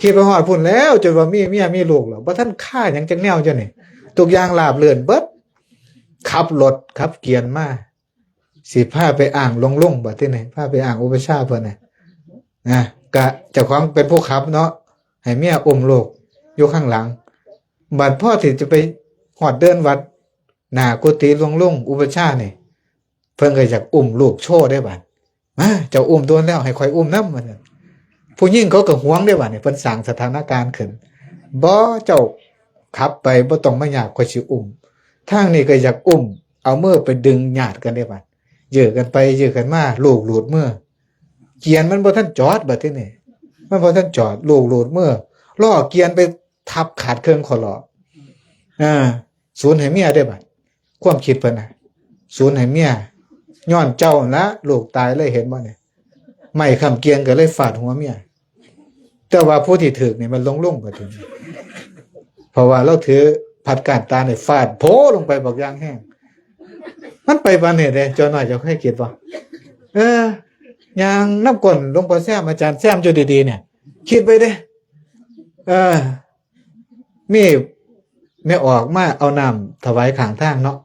ຄິດໄປຮອດພຸ້ນແລ້ວ ຈົນວ່າມີເມຍມີລູກແລ້ວ ບໍ່ທັນຄາຫຍັງຈັກແນວຢູ່ນີ້ ທຸກຢ່າງລາບລື່ນເບິດ ຂັບລົດຂັບກຽນມາ ຊິພາໄປອ້າງຫຼວງລຸງ ບັດທີນີ້ ພາໄປອ້າງອຸປັດຊາເພິ່ນນະ ນະ ກະເຈົ້າຂອງເປັນຜູ້ຂັບເນາະ ໃຫ້ເມຍອຸ້ມລູກຢູ່ຂ້າງຫຼັງ ບັດພໍທີ່ຈະໄປຮອດເດີ່ນວັດ ໜ້າກຸຕິຫຼວງລຸງ ອຸປັດຊານີ້ ເພິ່ນກໍຢາກອຸ້ມລູກໂຊເດ້ບາດ ມາ ເຈົ້າອຸ້ມໂດນແລ້ວ ໃຫ້ຂ້ອຍອຸ້ມນຳ ວ່າຊັ້ນ ຜູ້ຍິງເຂົາກໍຫວງເດ້ບາດນີ້ ເພິ່ນສ້າງສະຖານະການຂຶ້ນ ບໍ່ ເຈົ້າຂັບໄປ ບໍ່ຕ້ອງມາຍາກ ຂ້ອຍຊິອຸ້ມ ທາງນີ້ກໍຢາກອຸ້ມ ເອົາມືໄປດຶງຍາດກັນເດ້ບາດ ຢື້ກັນໄປຢື້ກັນມາ ລູກຫຼູດມື ກຽນມັນບໍ່ທັນຈອດ ບັດທີນີ້ ມັນບໍ່ທັນຈອດ ລູກຫຼູດມື ລໍ້ກຽນໄປທັບຂາດເຄິ່ງຂໍ້ລໍ້ ອ່າ ສູນໃຫ້ເມຍເດ້ບາດ ຄວາມຄິດເພິ່ນນະ ສູນໃຫ້ເມຍ ຍ້ອນເຈົ້າຫັ້ນລະ ລູກຕາຍເລີຍ ເຫັນບໍ່ນີ້ ໄມ້ຄ້ຳກຽງກໍເລີຍຟາດຫົວເມຍ ແຕ່ວ່າຜູ້ທີ່ຖືກນີ້ແມ່ນຫຼວງລຸງ ບັດທີນີ້ ເພາະວ່າລາວຖືພັດກ້ານຕານນີ້ ຟາດໂພລົງໄປບັກຢ່າງແຮງ ມັນໄປປານນີ້ເດ້ ເຈົ້ານ້ອຍ ເຈົ້າເຄີຍຄິດບໍ່? ເອີ ຍ່າງນຳກົ້ນຫຼວງພໍ່ແຊມ ອາຈານແຊມຢູ່ດີໆ ນີ້ ຄິດໄປເດ້ ເອີ ມີແມ່ອອກມາເອົານ້ຳຖວາຍຂ້າງທາງເນາະ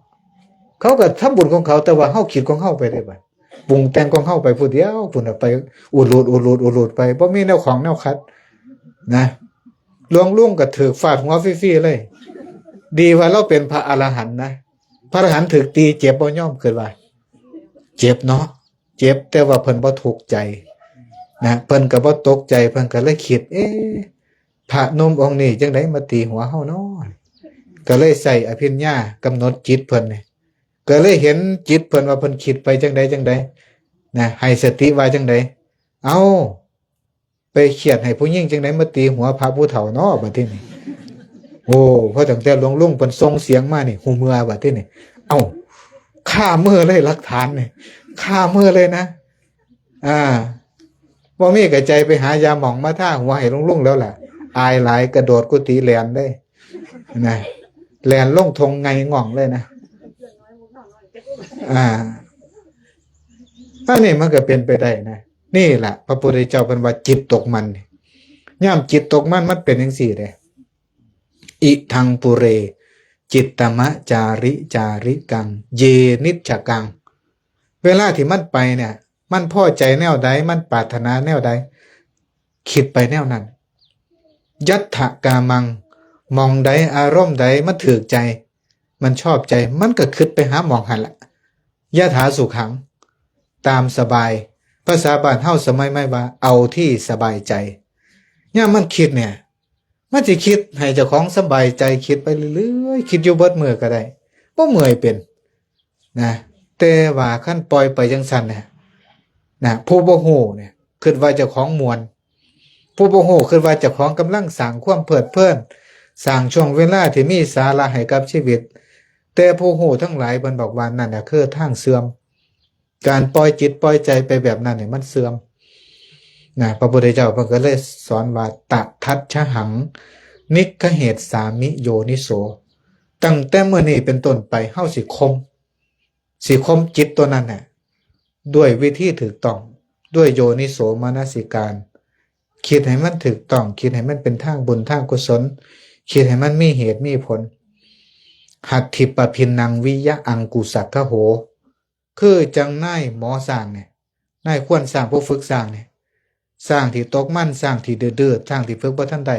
ເຂົາກໍທຳບຸນຂອງເຂົາ ແຕ່ວ່າເຮົາຄິດຂອງເຮົາໄປເດ້ບາດ ປຸງແຕ່ງຂອງເຮົາໄປຜູ້ດຽວພຸ້ນນະ ໄປອຸດຫຼູດ ອຸດຫຼູດ ອຸດຫຼູດໄປ ບໍ່ມີແນວຂອງແນວຂັດນະ ຫຼວງລຸງກໍຖືກຟາດຫົວຟຣີໆເລີຍ ດີວ່າລາວເປັນພະອະລະຫັນນະ ພະອະລະຫັນຖືກຕີເຈັບບໍ່ຍອມ ຄິດວ່າເຈັບເນາະ ເຈັບ ແຕ່ວ່າເພິ່ນບໍ່ທຸກໃຈນະ ເພິ່ນກໍບໍ່ຕົກໃຈ ເພິ່ນກໍເລີຍຄິດ ເອ ພະໜຸ່ມອົງນີ້ຈັ່ງໃດມາຕີຫົວເຮົາເນາະ ກໍເລີຍໃຊ້ອະພິນຍາກຳນົດຈິດເພິ່ນນີ້ ກໍເລີຍເຫັນຈິດເພິ່ນວ່າເພິ່ນຄິດໄປຈັ່ງໃດຈັ່ງໃດນະ ໃຫ້ສະຕິວ່າຈັ່ງໃດ ເອົ້າ ໄປຄຽດໃຫ້ຜູ້ຍິງຈັ່ງໃດມາຕີຫົວພະຜູ້ເຖົ້າເນາະ ບັດທີນີ້ ໂອ້ ພໍຕັ້ງແຕ່ຫຼວງລຸງເພິ່ນສົ່ງສຽງມານີ້ ຮູ້ເມືອບັດທີນີ້ ເອົ້າ ຄາມືເລີຍ ຫຼັກຖານນີ້ ຄາມືເລີຍນະ ອ່າ ບໍ່ມີກະໃຈໄປຫາຢາໝອງມາທາຫົວໃຫ້ລຸງໆແລ້ວລະ ອາຍຫຼາຍກະໂດດກຸຕິແລ່ນເລີຍນະ ແລ່ນລົງທົ່ງໄຫງ່ອງເລີຍນະ ອ່າ ອັນນີ້ມັນກະເປັນໄປໄດ້ນະ ນີ້ລະພະພຸດທະເຈົ້າເພິ່ນວ່າຈິດຕົກໝັ້ນ ຍາມຈິດຕົກໝັ້ນມັນເປັນຈັ່ງຊີ້ເດ້ ອິທັງປຸເຣ ຈິດຕະມະຈາຣິຈາຣິກັງ ເຢນິດຈະກັງ ເວລາທີ່ມັນໄປເນຍ ມັນພໍໃຈແນວໃດ ມັນປາດຖະໜາແນວໃດ ຄິດໄປແນວນັ້ນ ຍັດຖະກາມັງ ໝ່ອງໃດອາລົມໃດມັນຖືກໃຈ ມັນຊອບໃຈ ມັນກໍຄິດໄປຫາໝ່ອງຫັ້ນລະ ຍະຖາສຸຂັງ ຕາມສະບາຍ ພາສາບ້ານເຮົາສະໄໝໃໝ່ວ່າ ເອົາທີ່ສະບາຍໃຈ ຍາມມັນຄິດເນຍ ມັນຊິຄິດໃຫ້ເຈົ້າຂອງສະບາຍໃຈ ຄິດໄປເລື້ອຍໆ ຄິດຢູ່ເບິດມື້ກໍໄດ້ ບໍ່ເມື່ອຍເປັນນະ ແຕ່ວ່າຄັນປ່ອຍໄປຈັ່ງຊັ້ນເນຍນະ ຜູ້ບໍ່ຮູ້ເນຍຄິດວ່າເຈົ້າຂອງມ່ວນ ຜູ້ບໍ່ຮູ້ຄິດວ່າເຈົ້າຂອງກຳລັງສ້າງຄວາມເພີດເພີນ ສ້າງຊ່ວງເວລາທີ່ມີສາລະໃຫ້ກັບຊີວິດ ແຕ່ຜູ້ຮູ້ທັງຫຼາຍເພິ່ນບອກວ່າ ນັ້ນນະຄືທາງເສື່ອມ ການປ່ອຍຈິດປ່ອຍໃຈໄປແບບນັ້ນນີ້ມັນເສື່ອມນະ ພະພຸດທະເຈົ້າເພິ່ນກໍເລີຍສອນວ່າ ຕະທັດຊະຫັງ ນິກຂະເຫດສາມິໂຍນິໂສ ຕັ້ງແຕ່ມື້ນີ້ເປັນຕົ້ນໄປ ເຮົາຊິຂົ່ມ ຊິຂົ່ມຈິດຕົວນັ້ນນະ ດ້ວຍວິທີຖືກຕ້ອງ, ດ້ວຍໂຍນິໂສມະນະສິການ, ຄິດໃຫ້ມັນຖືກຕ້ອງ, ຄິດໃຫ້ມັນເປັນທາງບຸນທາງກຸສົນ, ຄິດໃຫ້ມັນມີເຫດມີຜົນ. ຫັດຖິປະພິນນັງວິຍະອັງກຸສັກຂະໂຫ, ຄືຈັ່ງນາຍໝໍຊ້າງນີ້, ນາຍຄວນຊ້າງ, ຜູ້ຝຶກຊ້າງນີ້, ຊ້າງທີ່ຕົກມັນ, ຊ້າງທີ່ດື້ໆ, ຊ້າງທີ່ຝຶກບໍ່ທັນໄດ້,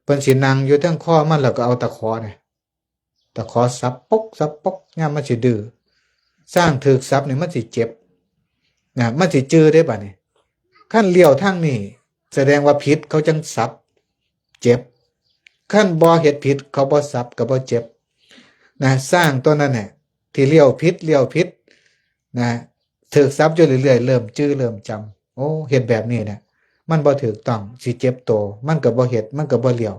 ເພິ່ນຊິນັ່ງຢູ່ເທິງຄໍມັນ ແລ້ວກໍເອົາຕະຂໍນີ້ ຕະຂໍສັບປົກສັບປົກ ຍາມມັນຊິດື້. ຊ້າງຖືກສັບນີ້ມັນຊິເຈັບນະ, ມັນຊິຈື່ເດ້ບາດນີ້. ຄັນລ້ຽວທາງນີ້ ສະແດງວ່າຜິດ, ເຂົາຈັ່ງສັບ, ເຈັບ. ຄັນບໍ່ເຮັດຜິດ, ເຂົາບໍ່ສັບກໍບໍ່ເຈັບນະ. ຊ້າງຕົວນັ້ນແຫຼະ ທີ່ລ້ຽວຜິດ, ລ້ຽວຜິດນະ, ຖືກສັບຢູ່ເລື້ອຍໆ ເລີ່ມຈື່ເລີ່ມຈຳ. ໂອ້ ເຮັດແບບນີ້ນະ ມັນບໍ່ຖືກຕ້ອງ, ຊິເຈັບໂຕ, ມັນກໍບໍ່ເຮັດ, ມັນກໍບໍ່ລ້ຽວ.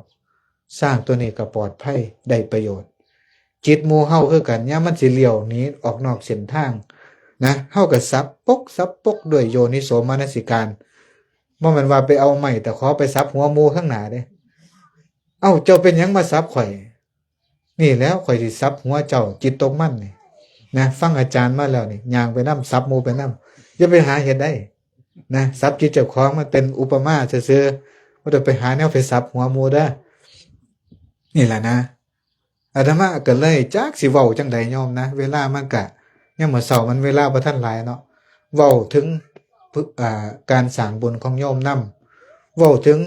ຊ້າງຕົວນີ້ກໍປອດໄພ, ໄດ້ປະໂຫຍດ. ຈິດໝູ່ເຮົາຄືກັນ, ຍາມມັນຊິລ້ຽວໜີອອກນອກເສັ້ນທາງນະ, ເຮົາກໍສັບປົກສັບປົກດ້ວຍໂຍນິໂສມະນະສິການ. ບໍ່ແມ່ນວ່າໄປເອົາໄມ້ຕະຂໍໄປສັບຫົວໝູ່ຂ້າງໜ້າເດ້. ເອົ້າ, ເຈົ້າເປັນຫຍັງມາສັບຂ້ອຍ? ນີ້ແຫຼະ ຂ້ອຍຊິສັບຫົວເຈົ້າ, ຈິດຕົກມັນນີ້ນະ. ຟັງອາຈານມາແລ້ວນີ້ ຍ່າງໄປນຳ, ສັບໝູ່ໄປນຳ, ຢ່າໄປຫາເຮັດໄດ້ນະ. ສັບຈິດເຈົ້າຂອງ ມັນເປັນອຸປະມາຊື່ໆ, ບໍ່ໄດ້ໄປຫາແນວໄປສັບຫົວໝູ່ເດີ. ນີ້ແຫຼະນະ, ອາດຕະມາກໍເລີຍຈັກຊິເວົ້າຈັ່ງໃດໂຍມນະ. ເວລາມັນກະ ຍາມມື້ເຊົ້າມັນເວລາບໍ່ທັນຫຼາຍເນາະ, ເວົ້າເຖິງ ອ່າ ການສ້າງບຸນຂອງໂຍມນຳ, ເວົ້າເຖິງ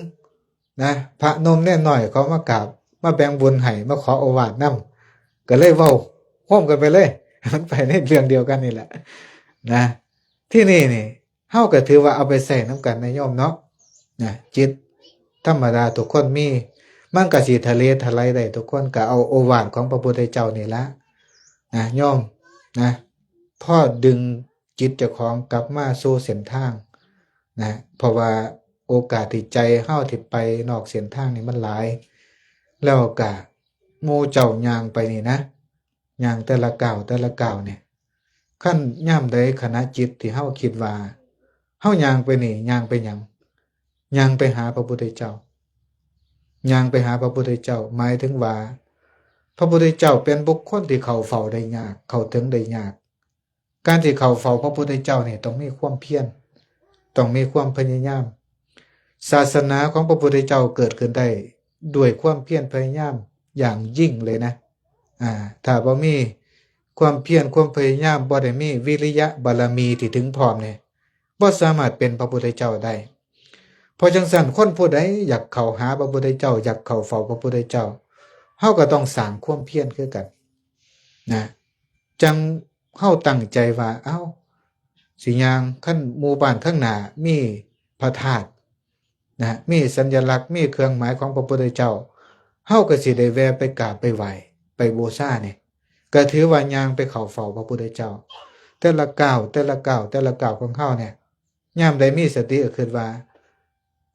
ນະ ພະໜຸ່ມເນນນ້ອຍເຂົາມາກາບ ມາແບ່ງບຸນໃຫ້ ມາຂໍໂອວາດນຳ ກໍເລີຍເວົ້າໂຮມກັນໄປເລີຍ, ມັນໄປໃນເລື່ອງດຽວກັນນີ້ແຫຼະນະ. ທີ່ນີ້ນີ້ ເຮົາກໍຖືວ່າເອົາໄປໃຊ້ນຳກັນນະໂຍມເນາະ, ນະ ຈິດທຳມະດາທຸກຄົນມີ, ມັນກໍຊິທະເລທະໄຫຼໄດ້ທຸກຄົນ, ກໍເອົາໂອວາດຂອງພະພຸດທະເຈົ້ານີ້ລະນະໂຍມນະ, ພໍດຶງ ຈິດເຈົ້າຂອງກັບມາສູ່ເສັ້ນທາງນະ, ເພາະວ່າໂອກາດທີ່ໃຈເຮົາທີ່ໄປນອກເສັ້ນທາງນີ້ມັນຫຼາຍ. ແລ້ວກະໝູ່ເຈົ້າຍ່າງໄປນີ້ນະ, ຍ່າງແຕ່ລະກ້າວ ແຕ່ລະກ້າວນີ້, ຄັນຍາມໃດຂະນະຈິດທີ່ເຮົາຄິດວ່າເຮົາຍ່າງໄປນີ້ ຍ່າງໄປຫຍັງ? ຍ່າງໄປຫາພະພຸດທະເຈົ້າ. ຍ່າງໄປຫາພະພຸດທະເຈົ້າ ໝາຍເຖິງວ່າ ພະພຸດທະເຈົ້າເປັນບຸກຄົນທີ່ເຂົ້າເຝົ້າໄດ້ຍາກ, ເຂົ້າເຖິງໄດ້ຍາກ. ການທີ່ເຂົ້າເຝົ້າພະພຸດທະເຈົ້ານີ້ຕ້ອງມີຄວາມພຽນ, ຕ້ອງມີຄວາມພະຍາຍາມ. ສາສະໜາຂອງພະພຸດທະເຈົ້າເກີດຂຶ້ນໄດ້ດ້ວຍຄວາມພຽນພະຍາຍາມຢ່າງຍິ່ງເລີຍນະ. ອາ ຖ້າບໍ່ມີຄວາມພຽນຄວາມພະຍາຍາມ, ບໍ່ໄດ້ມີວິລິຍະບາລະມີທີ່ເຖິງພ້ອມນີ້, ບໍ່ສາມາດເປັນພະພຸດທະເຈົ້າໄດ້. ເພາະຈັ່ງຊັ້ນ, ຄົນຜູ້ໃດຢາກເຂົ້າຫາພະພຸດທະເຈົ້າ, ຢາກເຂົ້າເຝົ້າພະພຸດທະເຈົ້າ, ເຮົາກໍຕ້ອງສ້າງຄວາມພຽນຄືກັນນະ. ຈັ່ງ ເຮົາຕັ້ງໃຈວ່າ ເອົ້າ ຊິຍ່າງ, ຄັນໝູ່ບ້ານຂ້າງໜ້າມີພະທາດນະ, ມີສັນຍະລັກ, ມີເຄື່ອງໝາຍຂອງພະພຸດທະເຈົ້າ, ເຮົາກໍຊິໄດ້ແວ່ໄປກາບໄປໄຫວ້ ໄປບູຊານີ້, ກໍຖືວ່າຍ່າງໄປເຂົ້າເຝົ້າພະພຸດທະເຈົ້າ. ແຕ່ລະກ້າວ ແຕ່ລະກ້າວ ແຕ່ລະກ້າວຂອງເຮົານີ້, ຍາມໃດມີສະຕິກໍຄິດວ່າ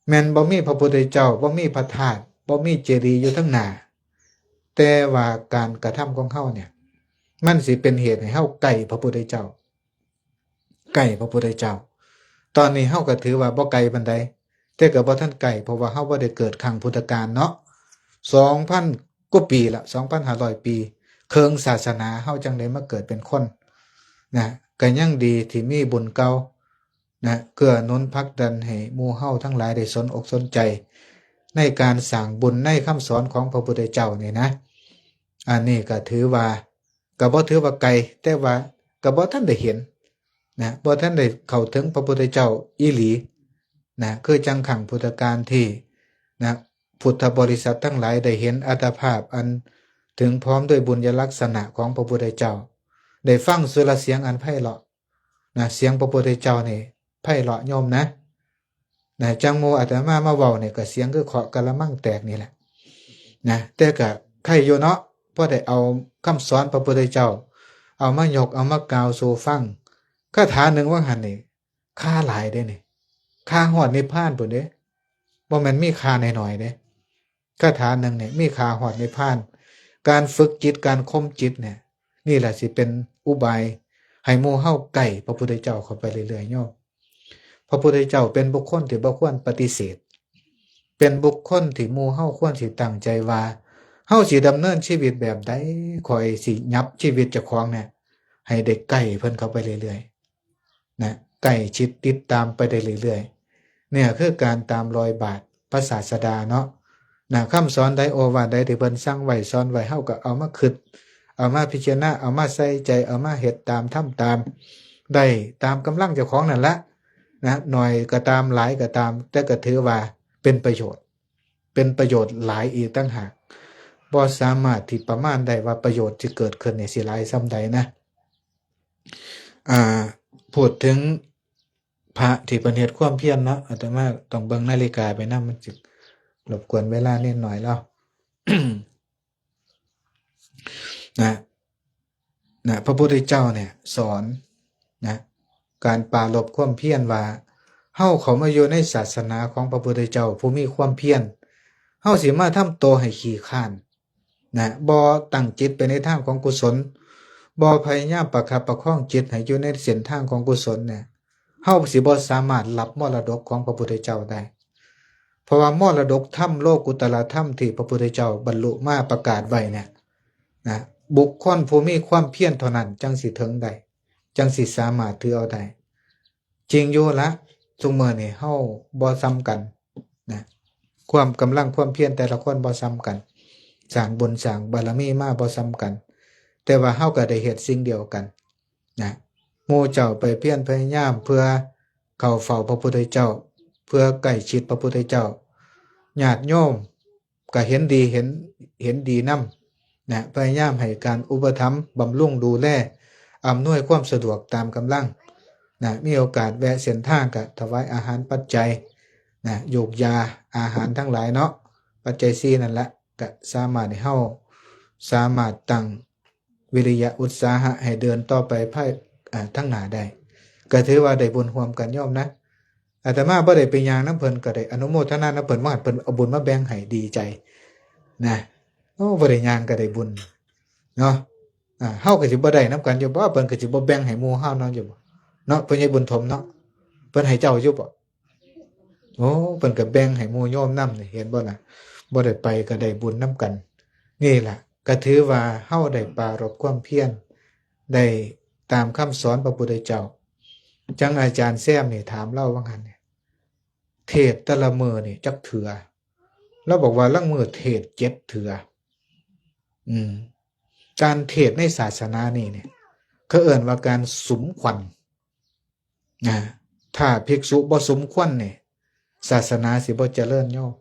ແມ່ນບໍ່ມີພະພຸດທະເຈົ້າ, ບໍ່ມີພະທາດ, ບໍ່ມີເຈດີຢູ່ທາງໜ້າ, ແຕ່ວ່າການກະທຳຂອງເຮົານີ້ ມັນຊິເປັນເຫດໃຫ້ເຮົາໃກ້ພະພຸດທະເຈົ້າ, ໃກ້ພະພຸດທະເຈົ້າ. ຕອນນີ້ເຮົາກໍຖືວ່າບໍ່ໄກປານໃດ, ແຕ່ກໍບໍ່ທັນໃກ້, ເພາະວ່າເຮົາບໍ່ໄດ້ເກີດຄັ້ງພຸດທະການເນາະ. ສອງພັນກວ່າປີລະ, ສອງພັນຫ້າຮ້ອຍປີ, ເຄິ່ງສາສະໜາເຮົາຈັ່ງໄດ້ມາເກີດເປັນຄົນນະ, ກໍຍັງດີທີ່ມີບຸນເກົ່າ ນະ, ເກື້ອໜູນຜັກດັນໃຫ້ໝູ່ເຮົາທັງຫຼາຍໄດ້ສົນອົກສົນໃຈໃນການສ້າງບຸນໃນຄຳສອນຂອງພະພຸດທະເຈົ້ານີ້ນະ. ອັນນີ້ກໍຖືວ່າ, ກໍບໍ່ຖືວ່າໄກ, ແຕ່ວ່າກໍບໍ່ທັນໄດ້ເຫັນນະ, ບໍ່ທັນໄດ້ເຂົ້າເຖິງພະພຸດທະເຈົ້າອີ່ຫຼີນະ, ຄືຈັ່ງຄັ້ງພຸດທະການທີ່ນະ, ພຸດທະບໍລິສັດທັງຫຼາຍໄດ້ເຫັນອັດຕະພາບອັນເຖິງພ້ອມດ້ວຍບຸນຍະລັກສະນະຂອງພະພຸດທະເຈົ້າ, ໄດ້ຟັງສຸລະສຽງອັນໄພເລາະ ນະ, ສຽງພະພຸດທະເຈົ້ານີ້ໄພເລາະໂຍມນະ, ນະ, ຈັ່ງໝູ່ອາດຕະມາມາເວົ້ານີ້ກໍສຽງຄືເຄາະກະລະມັງແຕກນີ້ແຫຼະນະ, ແຕ່ກໍໄຄຢູ່ເນາະ, ພໍໄດ້ເອົາຄຳສອນພະພຸດທະເຈົ້າ ເອົາມາຍົກ ເອົາມາກ່າວສູ່ຟັງ. ຄາຖາໜຶ່ງວ່າງຫັ້ນນີ້ ຄ່າຫຼາຍເດ້ນີ້, ຄ່າຮອດນິບພານພຸ້ນເດ້, ບໍ່ແມ່ນມີຄ່າໜ້ອຍໆເດ້. ຄາຖາໜຶ່ງນີ້ມີຄ່າຮອດນິບພານ. ການຝຶກຈິດ, ການຂົ່ມຈິດນີ້, ນີ້ແຫຼະຊິເປັນອຸບາຍໃຫ້ໝູ່ເຮົາໃກ້ພະພຸດທະເຈົ້າເຂົ້າໄປເລື້ອຍໆໂຍມ. ພະພຸດທະເຈົ້າເປັນບຸກຄົນທີ່ບໍ່ຄວນປະຕິເສດ, ເປັນບຸກຄົນທີ່ໝູ່ເຮົາຄວນຊິຕັ້ງໃຈວ່າ ເຮົາຊິດຳເນີນຊີວິດແບບໃດ, ຂ້ອຍຊິຫຍັບຊີວິດເຈົ້າຂອງນີ້ໃຫ້ໄດ້ໃກ້ເພິ່ນເຂົ້າໄປເລື້ອຍໆ. ນະ ໃກ້ຊິດຕິດຕາມໄປໄດ້ເລື້ອຍໆ. ນີ້ຄືການຕາມລອຍບາດພະສາສະດາເນາະ ນະ ຄຳສອນໃດໂອວາດໃດທີ່ເພິ່ນສັ່ງໄວ້ສອນໄວ້ ເຮົາກໍເອົາມາຄິດ ເອົາມາພິຈາລະນາ ເອົາມາໃສ່ໃຈ ເອົາມາເຮັດຕາມ ທຳຕາມ ໄດ້ຕາມກຳລັງເຈົ້າຂອງນັ້ນລະ ນະ ໜ້ອຍກໍຕາມ ຫຼາຍກໍຕາມ ແຕ່ກໍຖືວ່າເປັນປະໂຫຍດ ເປັນປະໂຫຍດຫຼາຍອີກຕ່າງຫາກ. ບໍ່ສາມາດທີ່ປະມານໄດ້ວ່າປະໂຫຍດທີ່ເກີດຂຶ້ນນີ້ຊິຫຼາຍສ່ຳໃດນະ. ອ່າ ພູດເຖິງພະທີ່ເພິ່ນເຮັດຄວາມພຽນເນາະ ອາດຕະມາຕ້ອງເບິ່ງນາລິກາໄປນຳ ມັນຊິລົບກວນເວລານິດໜ້ອຍແລ້ວ ນະ ນະ ພະພຸດທະເຈົ້າເນຍສອນ ນະ ການປາລົບຄວາມພຽນວ່າ ເຮົາເຂົ້າມາຢູ່ໃນສາສະໜາຂອງພະພຸດທະເຈົ້າຜູ້ມີຄວາມພຽນ ເຮົາຊິມາທຳໂຕໃຫ້ຂີ້ຄ້ານ ນະ ບໍ່ຕັ້ງຈິດໄປໃນທາງຂອງກຸສົນ ບໍ່ພະຍາຍາມປະຄັບປະຄອງຈິດໃຫ້ຢູ່ໃນເສັ້ນທາງຂອງກຸສົນເນຍ ເຮົາຊິບໍ່ສາມາດຮັບມໍລະດົກຂອງພະພຸດທະເຈົ້າໄດ້. ເພາະວ່າມໍລະດົກທຳ ໂລກຸດຕະລະທຳທີ່ພະພຸດທະເຈົ້າບັນລຸມາປະກາດໄວ້ເນຍ ນະ ບຸກຄົນຜູ້ມີຄວາມພຽນເທົ່ານັ້ນຈັ່ງຊິເຖິງໄດ້ ຈັ່ງຊິສາມາດຖືເອົາໄດ້. ຈິງຢູ່ລະ ທຸກມື້ນີ້ເຮົາບໍ່ສ່ຳກັນນະ ຄວາມ ກຳລັງຄວາມພຽນແຕ່ລະຄົນບໍ່ສ່ຳກັນ ສ້າງບຸນສ້າງບາລະມີມາບໍ່ສ່ຳກັນ ແຕ່ວ່າເຮົາກໍໄດ້ເຮັດສິ່ງດຽວກັນນະ. ໝູ່ເຈົ້າໄປພຽນພະຍາຍາມເພື່ອເຂົ້າເຝົ້າພະພຸດທະເຈົ້າ ເພື່ອໃກ້ຊິດພະພຸດທະເຈົ້າ ຍາດໂຍມ ກໍເຫັນດີ ເຫັນ ເຫັນດີນຳນະ ພະຍາຍາມໃຫ້ການອຸປະຖຳບຳລຸງດູແລ ອຳນວຍຄວາມສະດວກຕາມກຳລັງນະ ມີໂອກາດແວະເສັ້ນທາງກໍຖວາຍອາຫານປັດໄຈນະ ຢູກຢາ ອາຫານທັງຫຼາຍເນາະ ປັດໄຈສີ່ນັ້ນລະ ກໍສາມາດໃຫ້ເຮົາສາມາດຕັ້ງ ວິລິຍະອຸດສາຫະໃຫ້ເດີນຕໍ່ໄປພາຍ ອ່າ ທາງໜ້າໄດ້ ກໍຖືວ່າໄດ້ບຸນຮ່ວມກັນໂຍມນະ. ອາດຕະມາບໍ່ໄດ້ໄປຍ່າງນຳເພິ່ນ ກໍໄດ້ອະນຸໂມທະນານຳເພິ່ນ ວ່າເພິ່ນເອົາບຸນມາແບ່ງໃຫ້ ດີໃຈນະ. ໂອ້ ບໍ່ໄດ້ຍ່າງກໍໄດ້ບຸນເນາະ. ອ່າ ເຮົາກໍຊິບໍ່ໄດ້ນຳກັນຢູ່ບໍ? ເພິ່ນກໍຊິບໍ່ແບ່ງໃຫ້ໝູ່ເຮົານຳຢູ່ບໍເນາະ? ພໍ່ໃຫຍ່ບຸນຖົມເນາະ ເພິ່ນໃຫ້ເຈົ້າຢູ່ບໍ? ໂອ້ ເພິ່ນກໍແບ່ງໃຫ້ໝູ່ໂຍມນຳນີ້ ເຫັນບໍ່ລະ? ບໍ່ໄດ້ໄປກໍໄດ້ບຸນນຳກັນ. ນີ້ລະ ກໍຖືວ່າເຮົາໄດ້ປາລົບຄວາມພຽນ ໄດ້ຕາມຄຳສອນພະພຸດທະເຈົ້າ. ຈັ່ງອາຈານແຊມນີ້ຖາມລາວວ່າຫັ້ນ ເທດແຕ່ລະມື້ນີ້ຈັກເທື່ອ? ລາວບອກວ່າລາງມື້ເທດເຈັດເທື່ອ. ອືມ ການເທດໃນສາສະໜານີ້ນີ້ ເຂົາເອີ້ນວ່າການສຸມຄວັນ. ນະ ຖ້າພິກສຸບໍ່ສຸມຄວັນນີ້ ສາສະໜາຊິບໍ່ຈະເລີນໂຍມ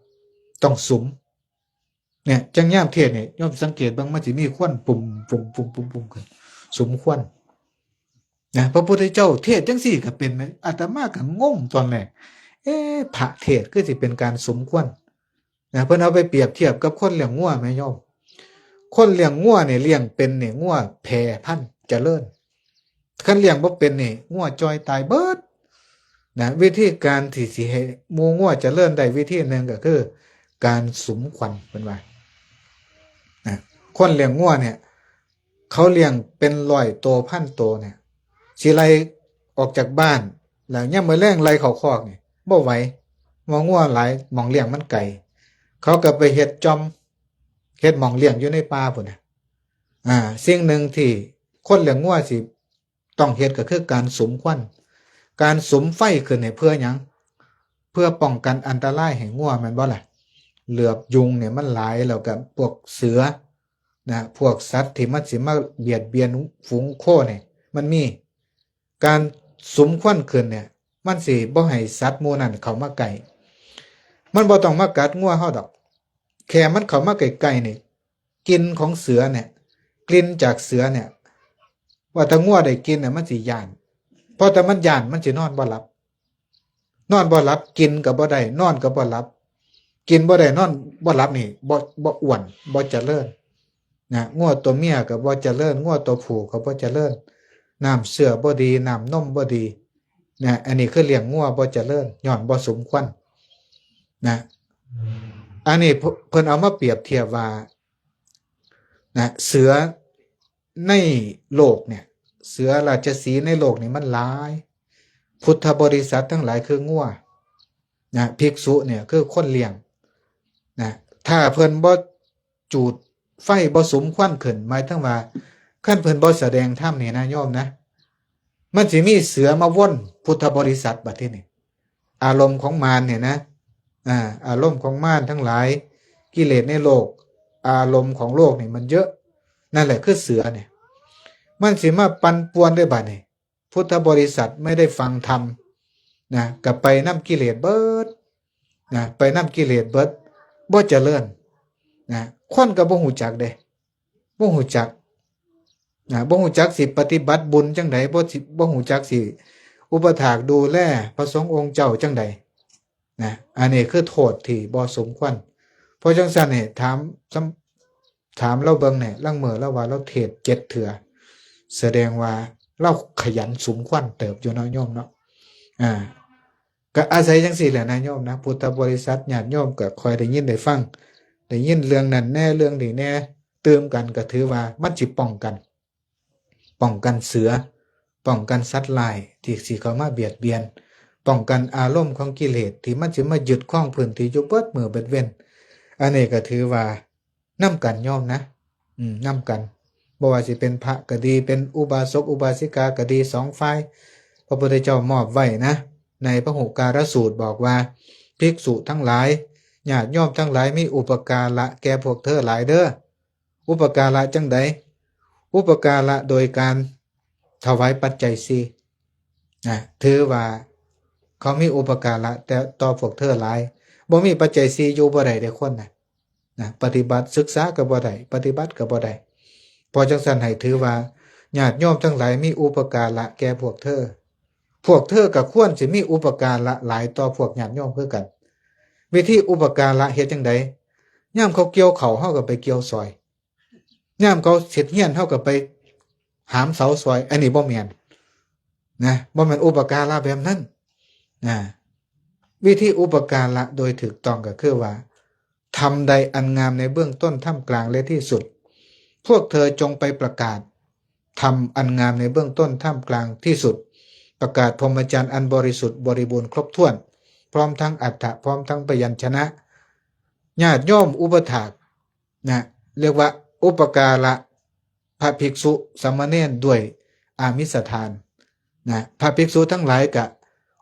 ຕ້ອງສຸມ. ເນຍ ຈັ່ງຍາມເທດນີ້ ໂຍມສັງເກດເບິ່ງ ມັນຊິມີຄວັນປຸ້ມໆໆໆຂຶ້ນ ສຸມຄວັນນະ. ພະພຸດທະເຈົ້າເທດຈັ່ງຊີ້ກໍເປັນ ອາດຕະມາກໍງົງຕອນແລກ ເອ ພະເທດຄືຊິເປັນການສຸມຄວັນ ນະ ເພິ່ນເອົາໄປປຽບທຽບກັບຄົນລ້ຽງງົວແມ່ໂຍມ. ຄົນລ້ຽງງົວນີ້ລ້ຽງເປັນນີ້ ງົວແຜ່ພັນຈະເລີນ. ຄັນລ້ຽງບໍ່ເປັນນີ້ ງົວຈ່ອຍຕາຍເບິດນະ. ວິທີການທີ່ຊິໃຫ້ໝູ່ງົວຈະເລີນໄດ້ ວິທີໜຶ່ງກໍຄືການສຸມຄວັນ ເພິ່ນວ່ານະ. ຄົນລ້ຽງງົວນີ້ ເຂົາລ້ຽງເປັນຮ້ອຍໂຕ ພັນໂຕນີ້ ຊິໄລ່ອອກຈາກບ້ານ ແລ້ວຍາມມື້ແລງໄລ່ເຂົ້າຄອກນີ້ ບໍ່ໄຫວ ເພາະງົວຫຼາຍ ໝ່ອງລ້ຽງມັນໄກ. ເຂົາກໍໄປເຮັດຈອມ ເຮັດໝ່ອງລ້ຽງຢູ່ໃນປ່າພຸ້ນນະ. ອ່າ ສິ່ງໜຶ່ງທີ່ຄົນລ້ຽງງົວຊິຕ້ອງເຮັດກໍຄືການສຸມຄວັນ. ການສຸມໄຟຂຶ້ນນີ້ເພື່ອຫຍັງ? ເພື່ອປ້ອງກັນອັນຕະລາຍໃຫ້ງົວແມ່ນບໍ່ລະ? ເຫຼືອບຍຸງນີ້ມັນຫຼາຍ ແລ້ວກໍພວກເສືອນະ ພວກສັດທີ່ມັນຊິມາບຽດບຽນຝູງໂຄນີ້ມັນມີ. ການສຸມຄວັນຂຶ້ນນີ້ ມັນຊິບໍ່ໃຫ້ສັດໝູ່ນັ້ນເຂົ້າມາໃກ້. ມັນບໍ່ຕ້ອງມາກັດງົວເຮົາດອກ. ແຄ່ມັນເຂົ້າມາໃກ້ໆນີ້ ກິ່ນຂອງເສືອນີ້ ກິ່ນຈາກເສືອນີ້ ວ່າຖ້າງົວໄດ້ກິ່ນນີ້ ມັນຊິຢ້ານ. ເພາະຖ້າມັນຢ້ານ ມັນຊິນອນບໍ່ຫຼັບ. ນອນບໍ່ຫຼັບ ກິນກໍບໍ່ໄດ້ ນອນກໍບໍ່ຫຼັບ. ກິນບໍ່ໄດ້ ນອນບໍ່ຫຼັບນີ້ ບໍ່ ບໍ່ອ້ວນ ບໍ່ຈະເລີນນະ. ງົວຕົວເມຍກໍບໍ່ຈະເລີນ ງົວຕົວຜູ້ກໍບໍ່ຈະເລີນ. ນ້ຳເຊື້ອບໍ່ດີ ນ້ຳນົມບໍ່ດີນະ. ອັນນີ້ຄືລ້ຽງງົວບໍ່ຈະເລີນ ຍ້ອນບໍ່ສຸມຄວັນນະ. ອັນນີ້ເພິ່ນເອົາມາປຽບທຽບວ່ານະ ເສືອໃນໂລກນີ້ ເສືອລາຊະສີໃນໂລກນີ້ມັນຫຼາຍ. ພຸດທະບໍລິສັດທັງຫຼາຍຄືງົວນະ ພິກສຸນີ້ຄືຄົນລ້ຽງນະ. ຖ້າເພິ່ນບໍ່ຈູດໄຟ ບໍ່ສຸມຄວັນຂຶ້ນ ໝາຍເຖິງວ່າ ຄັນເພິ່ນບໍ່ສະແດງທຳນີ້ນະໂຍມນະ ມັນຊິມີເສືອມາວົນພຸດທະບໍລິສັດບັດທີນີ້. ອາລົມຂອງມານນີ້ນະ ອາ ອາລົມຂອງມານທັງຫຼາຍ ກິເລດໃນໂລກ ອາລົມຂອງໂລກນີ້ມັນເຍອະ ນັ້ນແຫຼະຄືເສືອນີ້ ມັນຊິມາປັ່ນປ່ວນເດ້ບັດນີ້. ພຸດທະບໍລິສັດໄມ່ໄດ້ຟັງທຳນະ ກະໄປນຳກິເລດເບິດນະ ໄປນຳກິເລດເບິດ ບໍ່ຈະເລີນນະ. ຄົນກໍບໍ່ຮູ້ຈັກເດ້ ບໍ່ຮູ້ຈັກນະ ບໍ່ຮູ້ຈັກຊິປະຕິບັດບຸນຈັ່ງໃດ ບໍ່ຊິ ບໍ່ຮູ້ຈັກຊິອຸປະຖາກດູແລພະສົງອົງເຈົ້າຈັ່ງໃດນະ. ອັນນີ້ຄືໂທດທີ່ບໍ່ສົມຄວນ. ເພາະຈັ່ງຊັ້ນນີ້ ຖາມ ຖາມລາວເບິ່ງແດ່ ລາງມື້ລາວວ່າລາວເທດເຈັດເທື່ອ ສະແດງວ່າລາວຂະຫຍັນສຸມຄວັນເຕີບຢູ່ເນາະໂຍມເນາະ. ອາ ກະອາໄສຈັ່ງຊີ້ແຫຼະນະໂຍມນະ ພຸດທະບໍລິສັດ ຍາດໂຍມກະຄ່ອຍໄດ້ຍິນໄດ້ຟັງ ໄດ້ຍິນເລື່ອງນັ້ນແດ່ ເລື່ອງນີ້ແດ່ ຕື່ມກັນ ກະຖືວ່າມັນຊິປ້ອງກັນ ປ້ອງກັນເສືອ ປ້ອງກັນສັດຮ້າຍທີ່ຊິເຂົ້າມາບຽດບຽນ ປ້ອງກັນອາລົມຂອງກິເລດທີ່ມັນຊິມາຍຶດຄອງພື້ນທີ່ຢູ່ເບິດມື້ເບິດເວັນ. ອັນນີ້ກໍຖືວ່ານຳກັນໂຍມນະ ອືມ ນຳກັນ ບໍ່ວ່າຊິເປັນພະກໍດີ ເປັນອຸບາສົກອຸບາສິກາກໍດີ ສອງຝ່າຍ ພະພຸດທະເຈົ້າມອບໄວ້ນະ ໃນພະຫຸກາລະສູດບອກວ່າ ພິກສຸທັງຫຼາຍ ຍາດໂຍມທັງຫຼາຍ ມີອຸປະກາລະແກ່ພວກເທີຫຼາຍເດີ. ອຸປະກາລະຈັ່ງໃດ? ອຸປະກາລະໂດຍການຖວາຍປັດໄຈສີ່ນະ ຖືວ່າເຂົາມີອຸປະກາລະແຕ່ຕໍ່ພວກເທີຫຼາຍ. ບໍ່ມີປັດໄຈສີ່ຢູ່ບໍ່ໄດ້ເດ້ຄົນນະ ນະ ປະຕິບັດ ສຶກສາກໍບໍ່ໄດ້ ປະຕິບັດກໍບໍ່ໄດ້. ເພາະຈັ່ງຊັ້ນໃຫ້ຖືວ່າຍາດໂຍມທັງຫຼາຍມີອຸປະກາລະແກ່ພວກເທີ. ພວກເທີກໍຄວນຊິມີອຸປະກາລະຫຼາຍຕໍ່ພວກຍາດໂຍມຄືກັນ. ວິທີອຸປະກາລະເຮັດຈັ່ງໃດ? ຍາມເຂົາກ່ຽວເຂົ້າ ເຮົາກໍໄປກ່ຽວຊ່ອຍ. ຍາມເຂົາເຮັດຮຽນ ເຮົາກໍໄປຫາມເສົາຊ່ອຍ. ອັນນີ້ບໍ່ແມ່ນນະ ບໍ່ແມ່ນອຸປະກາລະແບບນັ້ນນະ. ວິທີອຸປະກາລະໂດຍຖືກຕ້ອງກໍຄືວ່າ ທຳໃດອັນງາມໃນເບື້ອງຕົ້ນ ທ່າມກາງ ແລະ ທີ່ສຸດ ພວກເທີຈົ່ງໄປປະກາດທຳອັນງາມໃນເບື້ອງຕົ້ນ ທ່າມກາງ ທີ່ສຸດ ປະກາດພົມມະຈັນອັນບໍລິສຸດບໍລິບູນຄົບຖ້ວນ ພ້ອມທັງອັດຖະ ພ້ອມທັງພະຍັນຊະນະ. ຍາດໂຍມອຸປະຖາກນະ ຮຽກວ່າອຸປະກາລະພະພິກສຸສາມະເນນດ້ວຍອາມິສະທານນະ. ພະພິກສຸທັງຫຼາຍກະ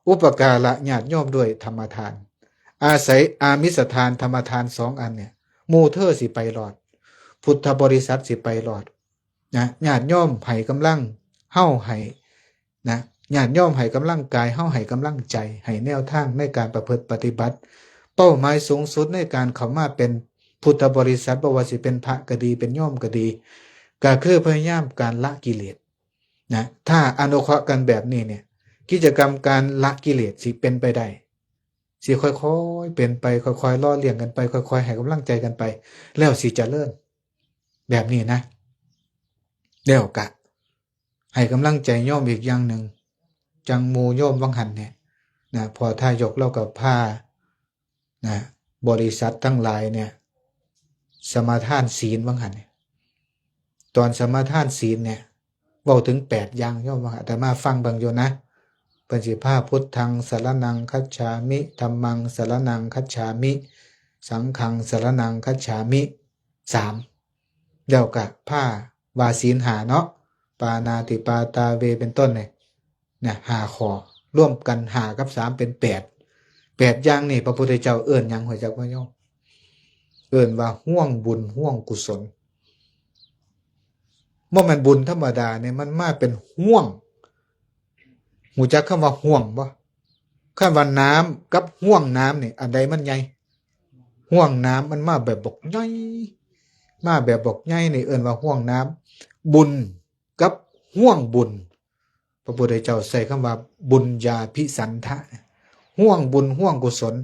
ອຸປະກາລະຍາດໂຍມດ້ວຍທຳມະທານ. ອາໄສອາມິສະທານ ທຳມະທານສອງອັນນີ້ ໝູ່ເທີຊິໄປລອດ ພຸດທະບໍລິສັດຊິໄປລອດນະ. ຍາດໂຍມໃຫ້ກຳລັງ ເຮົາໃຫ້ ນະ ຍາດໂຍມໃຫ້ກຳລັງກາຍ ເຮົາໃຫ້ກຳລັງໃຈ ໃຫ້ແນວທາງໃນການປະພຶດປະຕິບັດ. ເປົ້າໝາຍສູງສຸດໃນການເຂົ້າມາເປັນພຸດທະບໍລິສັດ ບໍ່ວ່າຊິເປັນພະກໍດີ ເປັນໂຍມກໍດີ ກໍຄືພະຍາຍາມການລະກິເລດນະ. ຖ້າອະນຸເຄາະກັນແບບນີ້ເນ່ຍ ກິດຈະກຳການລະກິເລດຊິເປັນໄປໄດ້ ຊິຄ່ອຍໆເປັນໄປ ຄ່ອຍໆຫຼໍ່ລ້ຽງກັນໄປ ຄ່ອຍໆໃຫ້ກຳລັງໃຈກັນໄປ ແລ້ວຊິຈະເລີນແບບນີ້ນະ. ແລ້ວກະ ໃຫ້ກຳລັງໃຈໂຍມອີກຢ່າງໜຶ່ງ ຈັ່ງໝູ່ໂຍມຫວ່າງຫັ້ນເນ່ຍນະ ພໍ່ທາຍົກລາວກໍພານະ ບໍລິສັດທັງຫຼາຍເນ່ຍ ສະມາທານສິນຫວ່າງຫັ້ນເນ່ຍ. ຕອນສະມາທານສິນເນ່ຍ ເວົ້າເຖິງແປດຢ່າງ ໂຍມວ່າອາດຕະມາຟັງເບິ່ງຢູ່ນະ. ເພິ່ນຊິພາ ພຸດທັງສະລະນັງຄັດສາມິ ທຳມັງສະລະນັງຄັດສາມິ ສັງຄັງສະລະນັງຄັດສາມິ ສາມ ແລ້ວກະພາວ່າສິນຫ້າເນາະ ປານາຕິປາຕາເວ ເປັນຕົ້ນນີ້ນະ ຫ້າຂໍ້ ລວມກັນຫ້າກັບສາມເປັນແປດ ແປດຢ່າງນີ້ ພະພຸດທະເຈົ້າເອີ້ນຫຍັງ ຮູ້ຈັກບໍ່ໂຍມ? ເອີ້ນວ່າຮວງບຸນ ຮວງກຸສົນ. ບໍ່ແມ່ນບຸນທຳມະດາເດ້ ມັນມາເປັນຮວງ. ຮູ້ຈັກຄຳວ່າຮວງບໍ່? ຄຳວ່ານ້ຳກັບຮວງນ້ຳນີ້ ອັນໃດມັນໃຫຍ່? ຮວງນ້ຳມັນມາແບບບັກໃຫຍ່ ມາແບບບັກໃຫຍ່ນີ້ເອີ້ນວ່າຮວງນ້ຳ. ບຸນກັບຮວງບຸນ ພະພຸດທະເຈົ້າໃຊ້ຄຳວ່າບຸນຍາພິສັນທະ ຮວງບຸນ ຮວງກຸສົນ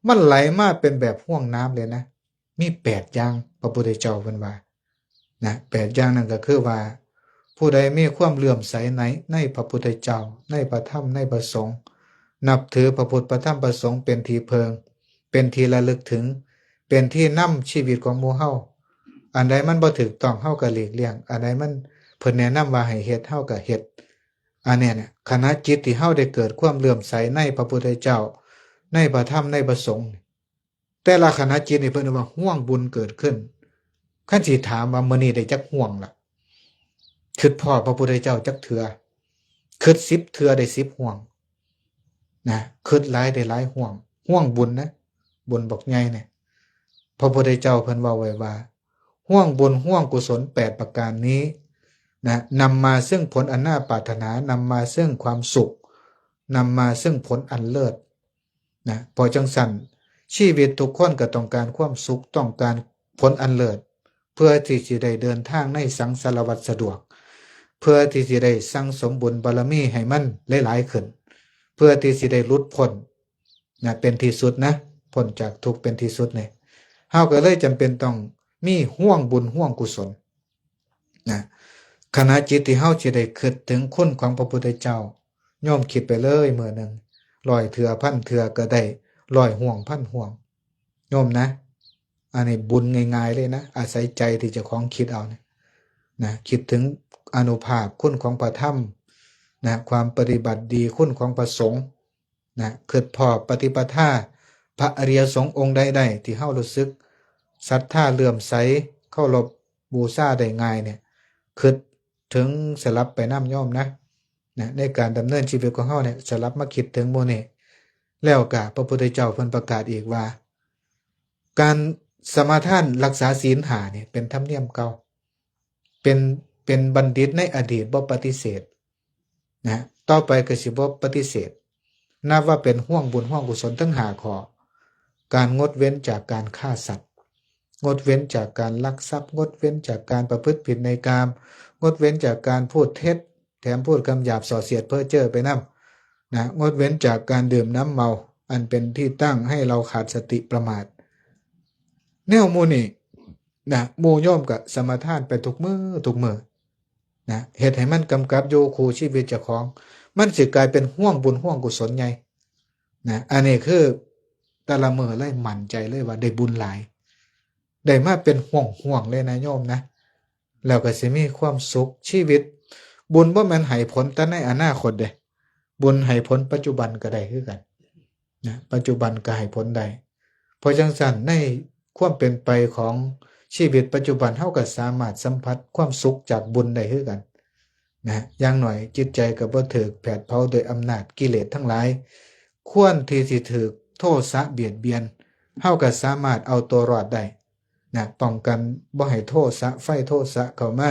ມັນໄຫຼມາເປັນແບບຮວງນ້ຳເລີຍນະ. ມີແປດຢ່າງ ພະພຸດທະເຈົ້າເພິ່ນວ່ານະ ແປດຢ່າງນັ້ນກໍຄືວ່າ ຜູ້ໃດມີຄວາມເຫຼື້ອມໃສໃນ ໃນພະພຸດທະເຈົ້າ ໃນພະທຳ ໃນພະສົງ ນັບຖືພະພຸດ ພະທຳ ພະສົງ ເປັນທີ່ເພິ່ງ ເປັນທີ່ລະລຶກເຖິງ ເປັນທີ່ນຳຊີວິດຂອງໝູ່ເຮົາ. ອັນໃດມັນບໍ່ຖືກຕ້ອງ ເຮົາກໍຫຼີກລ່ຽງ ອັນໃດມັນ ເພິ່ນແນະນຳວ່າໃຫ້ເຮັດ ເຮົາກໍເຮັດ. ອັນເນີ້ຍນະ ຂະນະຈິດທີ່ເຮົາໄດ້ເກີດຄວາມເຫຼື້ອມໃສໃນພະພຸດທະເຈົ້າ ໃນພະທຳ ໃນພະສົງ ແຕ່ລະຂະນະຈິດນີ້ເພິ່ນເອີ້ນວ່າຮວງບຸນເກີດຂຶ້ນ. ຄັນຊິຖາມວ່າມື້ນີ້ໄດ້ຈັກຮວງລະ? ຄິດພໍ້ພະພຸດທະເຈົ້າຈັກເທື່ອ? ຄິດສິບເທື່ອໄດ້ສິບຫ່ວງນະ, ຄິດຫຼາຍໄດ້ຫຼາຍຫ່ວງ, ຫ່ວງບຸນນະ, ບຸນບັກໃຫຍ່ນະ. ພະພຸດທະເຈົ້າເພິ່ນເວົ້າໄວ້ວ່າ ຫ່ວງບຸນ ຫ່ວງກຸສົນແປດປະການນີ້ນະ ນຳມາເຊິ່ງຜົນອັນໜ້າປາດຖະໜາ, ນຳມາເຊິ່ງຄວາມສຸກ, ນຳມາເຊິ່ງຜົນອັນເລີດນະ. ເພາະຈັ່ງຊັ້ນ ຊີວິດທຸກຄົນກໍຕ້ອງການຄວາມສຸກ, ຕ້ອງການຜົນອັນເລີດ, ເພື່ອທີ່ຊິໄດ້ເດີນທາງໃນສັງສາລະວັດສະດວກ, ເພື່ອທີ່ຊິໄດ້ສັ່ງສົມບຸນບາລະມີໃຫ້ມັນຫຼາຍໆຂຶ້ນ, ເພື່ອທີ່ຊິໄດ້ຫຼຸດພົ້ນ ນະ ເປັນທີ່ສຸດນະ, ພົ້ນຈາກທຸກເປັນທີ່ສຸດນີ້, ເຮົາກໍເລີຍຈຳເປັນຕ້ອງມີຫ່ວງບຸນ ຫ່ວງກຸສົນນະ. ຂະນະຈິດທີ່ເຮົາຊິໄດ້ຄິດເຖິງຄຸນຂອງພະພຸດທະເຈົ້າ, ໂຍມຄິດໄປເລີຍ ມື້ໜຶ່ງຮ້ອຍເທື່ອ ພັນເທື່ອກໍໄດ້ຮ້ອຍຫ່ວງ ພັນຫ່ວງ ໂຍມນະ. ອັນນີ້ບຸນງ່າຍໆເລີຍນະ, ອາໄສໃຈທີ່ເຈົ້າຂອງຄິດເອົານະ, ນະ, ຄິດເຖິງອານຸພາບຄຸນຂອງພະທຳນະ, ຄວາມປະຕິບັດດີ, ຄຸນຂອງພະສົງ ນະ, ຄິດພໍ້ປະຕິປະທາພະອະລິຍະສົງອົງໃດໆ ທີ່ເຮົາຮູ້ສຶກສັດທາເຫຼື້ອມໃສ ເຄົາລົບບູຊາໄດ້ງ່າຍນີ້, ຄິດເຖິງສະຫຼັບໄປນຳໂຍມນະ, ນະ, ໃນການດຳເນີນຊີວິດຂອງເຮົານີ້ ສະຫຼັບມາຄິດເຖິງໝູ່ນີ້. ແລ້ວກະພະພຸດທະເຈົ້າເພິ່ນປະກາດອີກວ່າ ການສະມາທານລັກສາສິນຫ້ານີ້ເປັນທຳນຽມເກົ່າ, ເປັນ, ເປັນບັນດິດໃນອະດີດບໍ່ປະຕິເສດ ນະ, ຕໍ່ໄປກໍຊິບໍ່ປະຕິເສດ, ນັບວ່າເປັນຫ່ວງບຸນຮ່ວງກຸສົນທັງຫ້າຂໍ້, ການງົດເວັ້ນຈາກການຂ້າສັດ, ງົດເວັ້ນຈາກການລັກຊັບ, ງົດເວັ້ນຈາກການປະພຶດຜິດໃນກາມ, ງົດເວັ້ນຈາກການພູດເທັດ, ແຖມພູດຄຳຫຍາບ ສ່ອສຽດເພີ້ເຈີໄປນຳ, ນະ, ງົດເວັ້ນຈາກການດື່ມນ້ຳເມົາ ອັນເປັນທີ່ຕັ້ງໃຫ້ເຮົາຂາດສະຕິປະໝາດ. ແນວໝູ່ນີ້ ນະ, ໝູ່ໂຍມກໍສະມາທານໄປທຸກມື້, ທຸກມື້. ນະ, ເຮັດໃຫ້ມັນກຳກັບຢູ່ຄູ່ຊີວິດເຈົ້າຂອງ, ມັນຊິກາຍເປັນຮ່ວງບຸນຮ່ວງກຸສົນໃຫຍ່. ນະ, ອັນນີ້ຄືແຕ່ລະມື້ເລີຍໝັ້ນໃຈເລີຍວ່າໄດ້ບຸນຫຼາຍ, ໄດ້ມາເປັນຫ່ວງໆເລີຍນະໂຍມນະ, ແລ້ວກໍຊິມີຄວາມສຸກຊີວິດ. ບຸນບໍ່ແມ່ນໃຫ້ຜົນແຕ່ໃນອະນາຄົດເດ້, ບຸນໃຫ້ຜົນປັດຈຸບັນກໍໄດ້ຄືກັນ. ນະ, ປັດຈຸບັນກໍໃຫ້ຜົນໄດ້. ເພາະຈັ່ງຊັ້ນ ໃນຄວາມເປັນໄປຂອງຊີວິດປັດຈຸບັນ, ເຮົາກໍສາມາດສຳຜັດຄວາມສຸກຈາກບຸນໄດ້ຄືກັນນະ. ຢ່າງໜ້ອຍຈິດໃຈກໍບໍ່ຖືກແຜດເຜົາໂດຍອຳນາດກິເລດທັງຫຼາຍ, ຄວນທີ່ຊິຖືກໂທສະບຽດບຽນ, ເຮົາກໍສາມາດເອົາຕົວລອດໄດ້ນະ, ປ້ອງກັນບໍ່ໃຫ້ໂທສະ, ໄຟໂທສະເຂົ້າມາ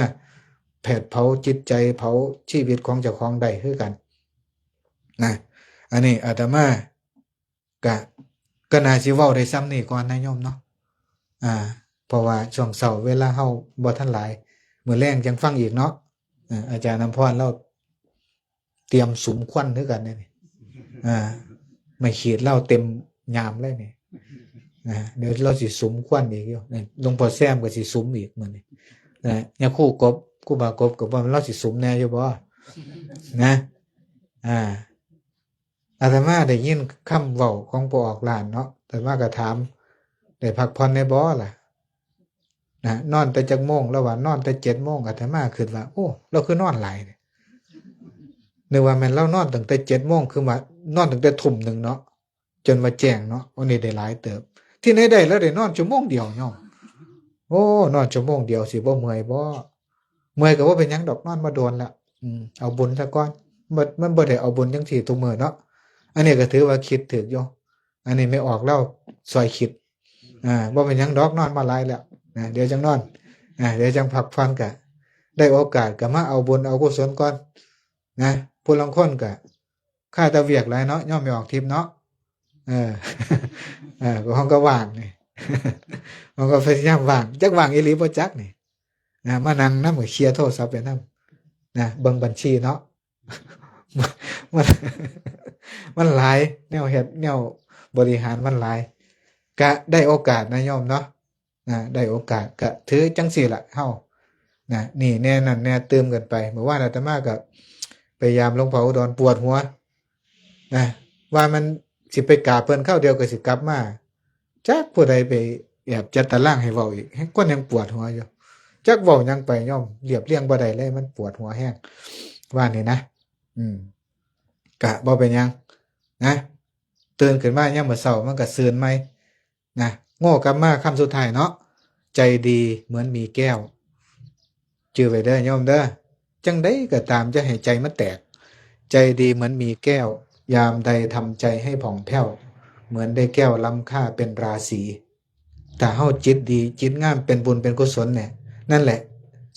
ແຜດເຜົາຈິດໃຈ, ເຜົາຊີວິດຂອງເຈົ້າຂອງໄດ້ຄືກັນນະ. ອັນນີ້ອາດຕະມາ ກະ ກໍໜ້າຊິເວົ້າໄດ້ສ່ຳນີ້ກ່ອນນະໂຍມເນາະ. ອ່າ ເພາະວ່າຊ່ວງເຊົ້າເວລາເຮົາບໍ່ທັນຫຼາຍ, ມື້ແລງຈັ່ງຟັງອີກເນາະ. ອາ ອາຈານນຳພອນລາວຕຽມສຸມຄວັນຄືກັນເດ້ນີ້. ອ່າ ໄມ້ຂີດລາວເຕັມຍາມເລີຍນີ້. ອ່າ ດຽວລາວຊິສຸມຄວັນອີກຢູ່. ນີ້ ຫຼວງພໍ່ແຊມກໍຊິສຸມອີກມື້ນີ້. ອ່າ ຍາຄູກົບ, ຄູບາກົບກໍບໍ່ ລາວຊິສຸມແດ່ຢູ່ບໍ່ນະ? ອ່າ ອາດຕະມາໄດ້ຍິນຄຳເວົ້າຂອງຜູ້ອອກລ້ານເນາະ, ອາດຕະມາກໍຖາມ ໄດ້ພັກຜ່ອນແດ່ບໍ່ລະນະ? ນອນແຕ່ຈັກໂມງ? ລາວວ່ານອນແຕ່ເຈັດໂມງ. ອາດຕະມາຄິດວ່າ ໂອ້ ລາວຄືນອນຫຼາຍແທ້, ນຶກວ່າແມ່ນລາວນອນຕັ້ງແຕ່ເຈັດໂມງ, ຄືວ່ານອນຕັ້ງແຕ່ທຸ່ມໜຶ່ງເນາະ ຈົນວ່າແຈ້ງເນາະ. ໂອ້ ນີ້ໄດ້ຫຼາຍເຕີບ. ທີ່ໄຫນໄດ້ ລາວໄດ້ນອນຊົ່ວໂມງດຽວເນາະ. ໂອ້ ນອນຊົ່ວໂມງດຽວຊິບໍ່ເມື່ອຍບໍ່? ເມື່ອຍກໍບໍ່ເປັນຫຍັງດອກ, ນອນມາໂດນແລ້ວ. ອືມ ເອົາບຸນຊະກ່ອນ. ມັນ ມັນບໍ່ໄດ້ເອົາບຸນຈັ່ງຊີ້ທຸກມື້ເນາະ. ອັນນີ້ກໍຖືວ່າຄິດຖືກຢູ່. ອັນນີ້ແມ່ອອກລາວຊ່ອຍຄິດ. ອ່າ ບໍ່ເປັນຫຍັງດອກ, ນອນມາຫຼາຍແລ້ວນະ, ດຽວຈັ່ງນອນ. ອ່າ ດຽວຈັ່ງພັກຜ່ອນ, ກະໄດ້ໂອກາດກໍມາເອົາບຸນເອົາກຸສົນກ່ອນນະ. ຜູ້ລາງຄົນກໍຄາແຕ່ວຽກຫຼາຍເນາະ, ຍອມແມ່ອອກທິບເນາະ. ເອີ ເອີ ຂອງກໍວ່າງນີ້, ຂອງກໍພະຍາຍາມວ່າງ, ຈັກວ່າງອີ່ຫຼີບໍ່ຈັກນີ້. ນະ ມານັ່ງນຳກໍເຄຍໂທລະສັບໄປນຳນະ, ເບິ່ງບັນຊີເນາະ. ມັນ ມັນຫຼາຍ, ແນວເຮັດແນວບໍລິຫານມັນຫຼາຍ. ກະໄດ້ໂອກາດນະໂຍມເນາະ, ນະ ໄດ້ໂອກາດກະຖືຈັ່ງຊີ້ລະເຮົານະ, ນີ້ແດ່ນັ້ນແດ່ຕື່ມກັນໄປ. ເມື່ອວານອາດຕະມາກະໄປຢາມຫຼວງພໍ່ອຸດອນ, ປວດຫົວນະ, ວ່າມັນຊິໄປກາບເພິ່ນຄາວດຽວກໍຊິກັບມາ. ຈັກຜູ້ໃດໄປແອບຈັດຕາລາງໃຫ້ເວົ້າອີກ, ແຮ່ງ ຄົນແຮ່ງປວດຫົວຢູ່. ຈັກເວົ້າຫຍັງໄປ ຍອມລຽບລຽງບໍ່ໄດ້ເລີຍ, ມັນປວດຫົວແຮງວ່ານີ້ນະ. ອືມ ກະບໍ່ເປັນຫຍັງນະ, ຕື່ນຂຶ້ນມາຍາມມື້ເຊົ້າມັນກະຊື່ນໃໝ່ນະ. ໂງ່ກັບມາຄຳສຸດທ້າຍເນາະ, ໃຈດີເໝືອນໝີແກ້ວ. ຈື່ໄວ້ເດີໂຍມເດີ, ຈັ່ງໃດກໍຕາມ ຢ່າໃຫ້ໃຈມັນແຕກ. ใจดีเหมือนมีแก้ว ยามใดทำใจให้ผ่องแผ้ว เหมือนได้แก้วล้ำค่าเป็นราศี ถ้าเฮาจิตดี จิตงาม เป็นบุญ เป็นกุศลเนี่ย นั่นแหละ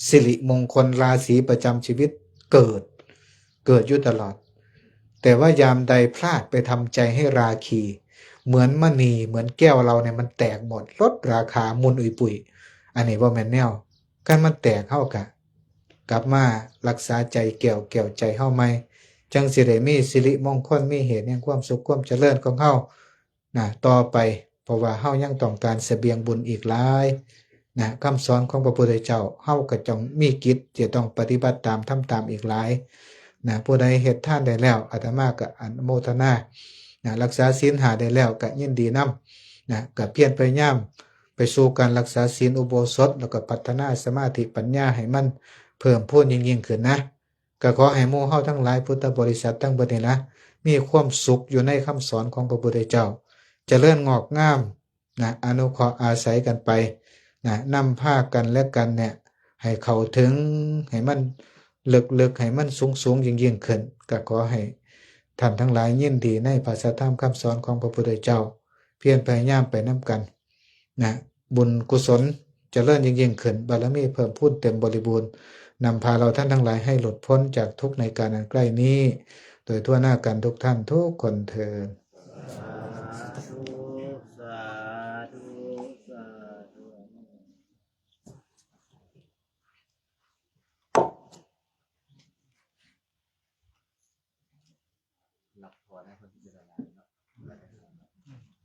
สิริมงคลราศีประจำชีวิตเกิด เกิดอยู่ตลอด แต่ว่ายามใดพลาดไปทำใจให้ราคี เหมือนมณี เหมือนแก้วเราเนี่ย มันแตกหมด ลดราคา หมุนอุยปุย อันนี้บ่แม่นแนว คันมันแตก เฮากะกลับมารักษาใจแก้ว แก้วใจเฮาใหม่ จั่งสิได้มีสิริมงคล มีเหตุแห่งความสุข ความเจริญของเฮา นะ ต่อไป เพราะว่าเฮายังต้องการเสบียงบุญอีกหลาย นะ คำสอนของพระพุทธเจ้า เฮาก็ต้องมีกิจที่ต้องปฏิบัติตาม ทำตามอีกหลาย นะ ผู้ใดเฮ็ดทานได้แล้ว อาตมาก็อนุโมทนา นะ รักษาศีลห้าได้แล้วก็ยินดีนำ นะ ก็เพียรพยายามไปสู่การรักษาศีลอุโบสถ แล้วก็พัฒนาสมาธิปัญญาให้มันเพิ่มพูนยิ่งๆขึ้นนะ ก็ขอให้หมู่เฮาทั้งหลายพุทธบริษัททั้งเบิดนี่นะ มีความสุขอยู่ในคำสอนของพระพุทธเจ้า เจริญงอกงาม นะ อนุเคราะห์อาศัยกันไป นะ นำพากันและกันเนี่ย ให้เข้าถึง ให้มันลึกๆ ให้มันสูงๆ ยิ่งๆขึ้น ก็ขอให้ท่านทั้งหลายยินดีในพระสัทธรรมคำสอนของพระพุทธเจ้า เพียรพยายามไปนำกัน นะ บุญกุศลเจริญยิ่งๆขึ้น บารมีเพิ่มพูนเต็มบริบูรณ์ นำพาเราท่านทั้งหลายให้หลุดพ้นจากทุกข์ในกาลอันใกล้นี้ โดยทั่วหน้ากันทุกท่านทุกคนเทอญ สาธุ สาธุ สาธุ รับพรให้เพิ่นพิจารณาเนาะ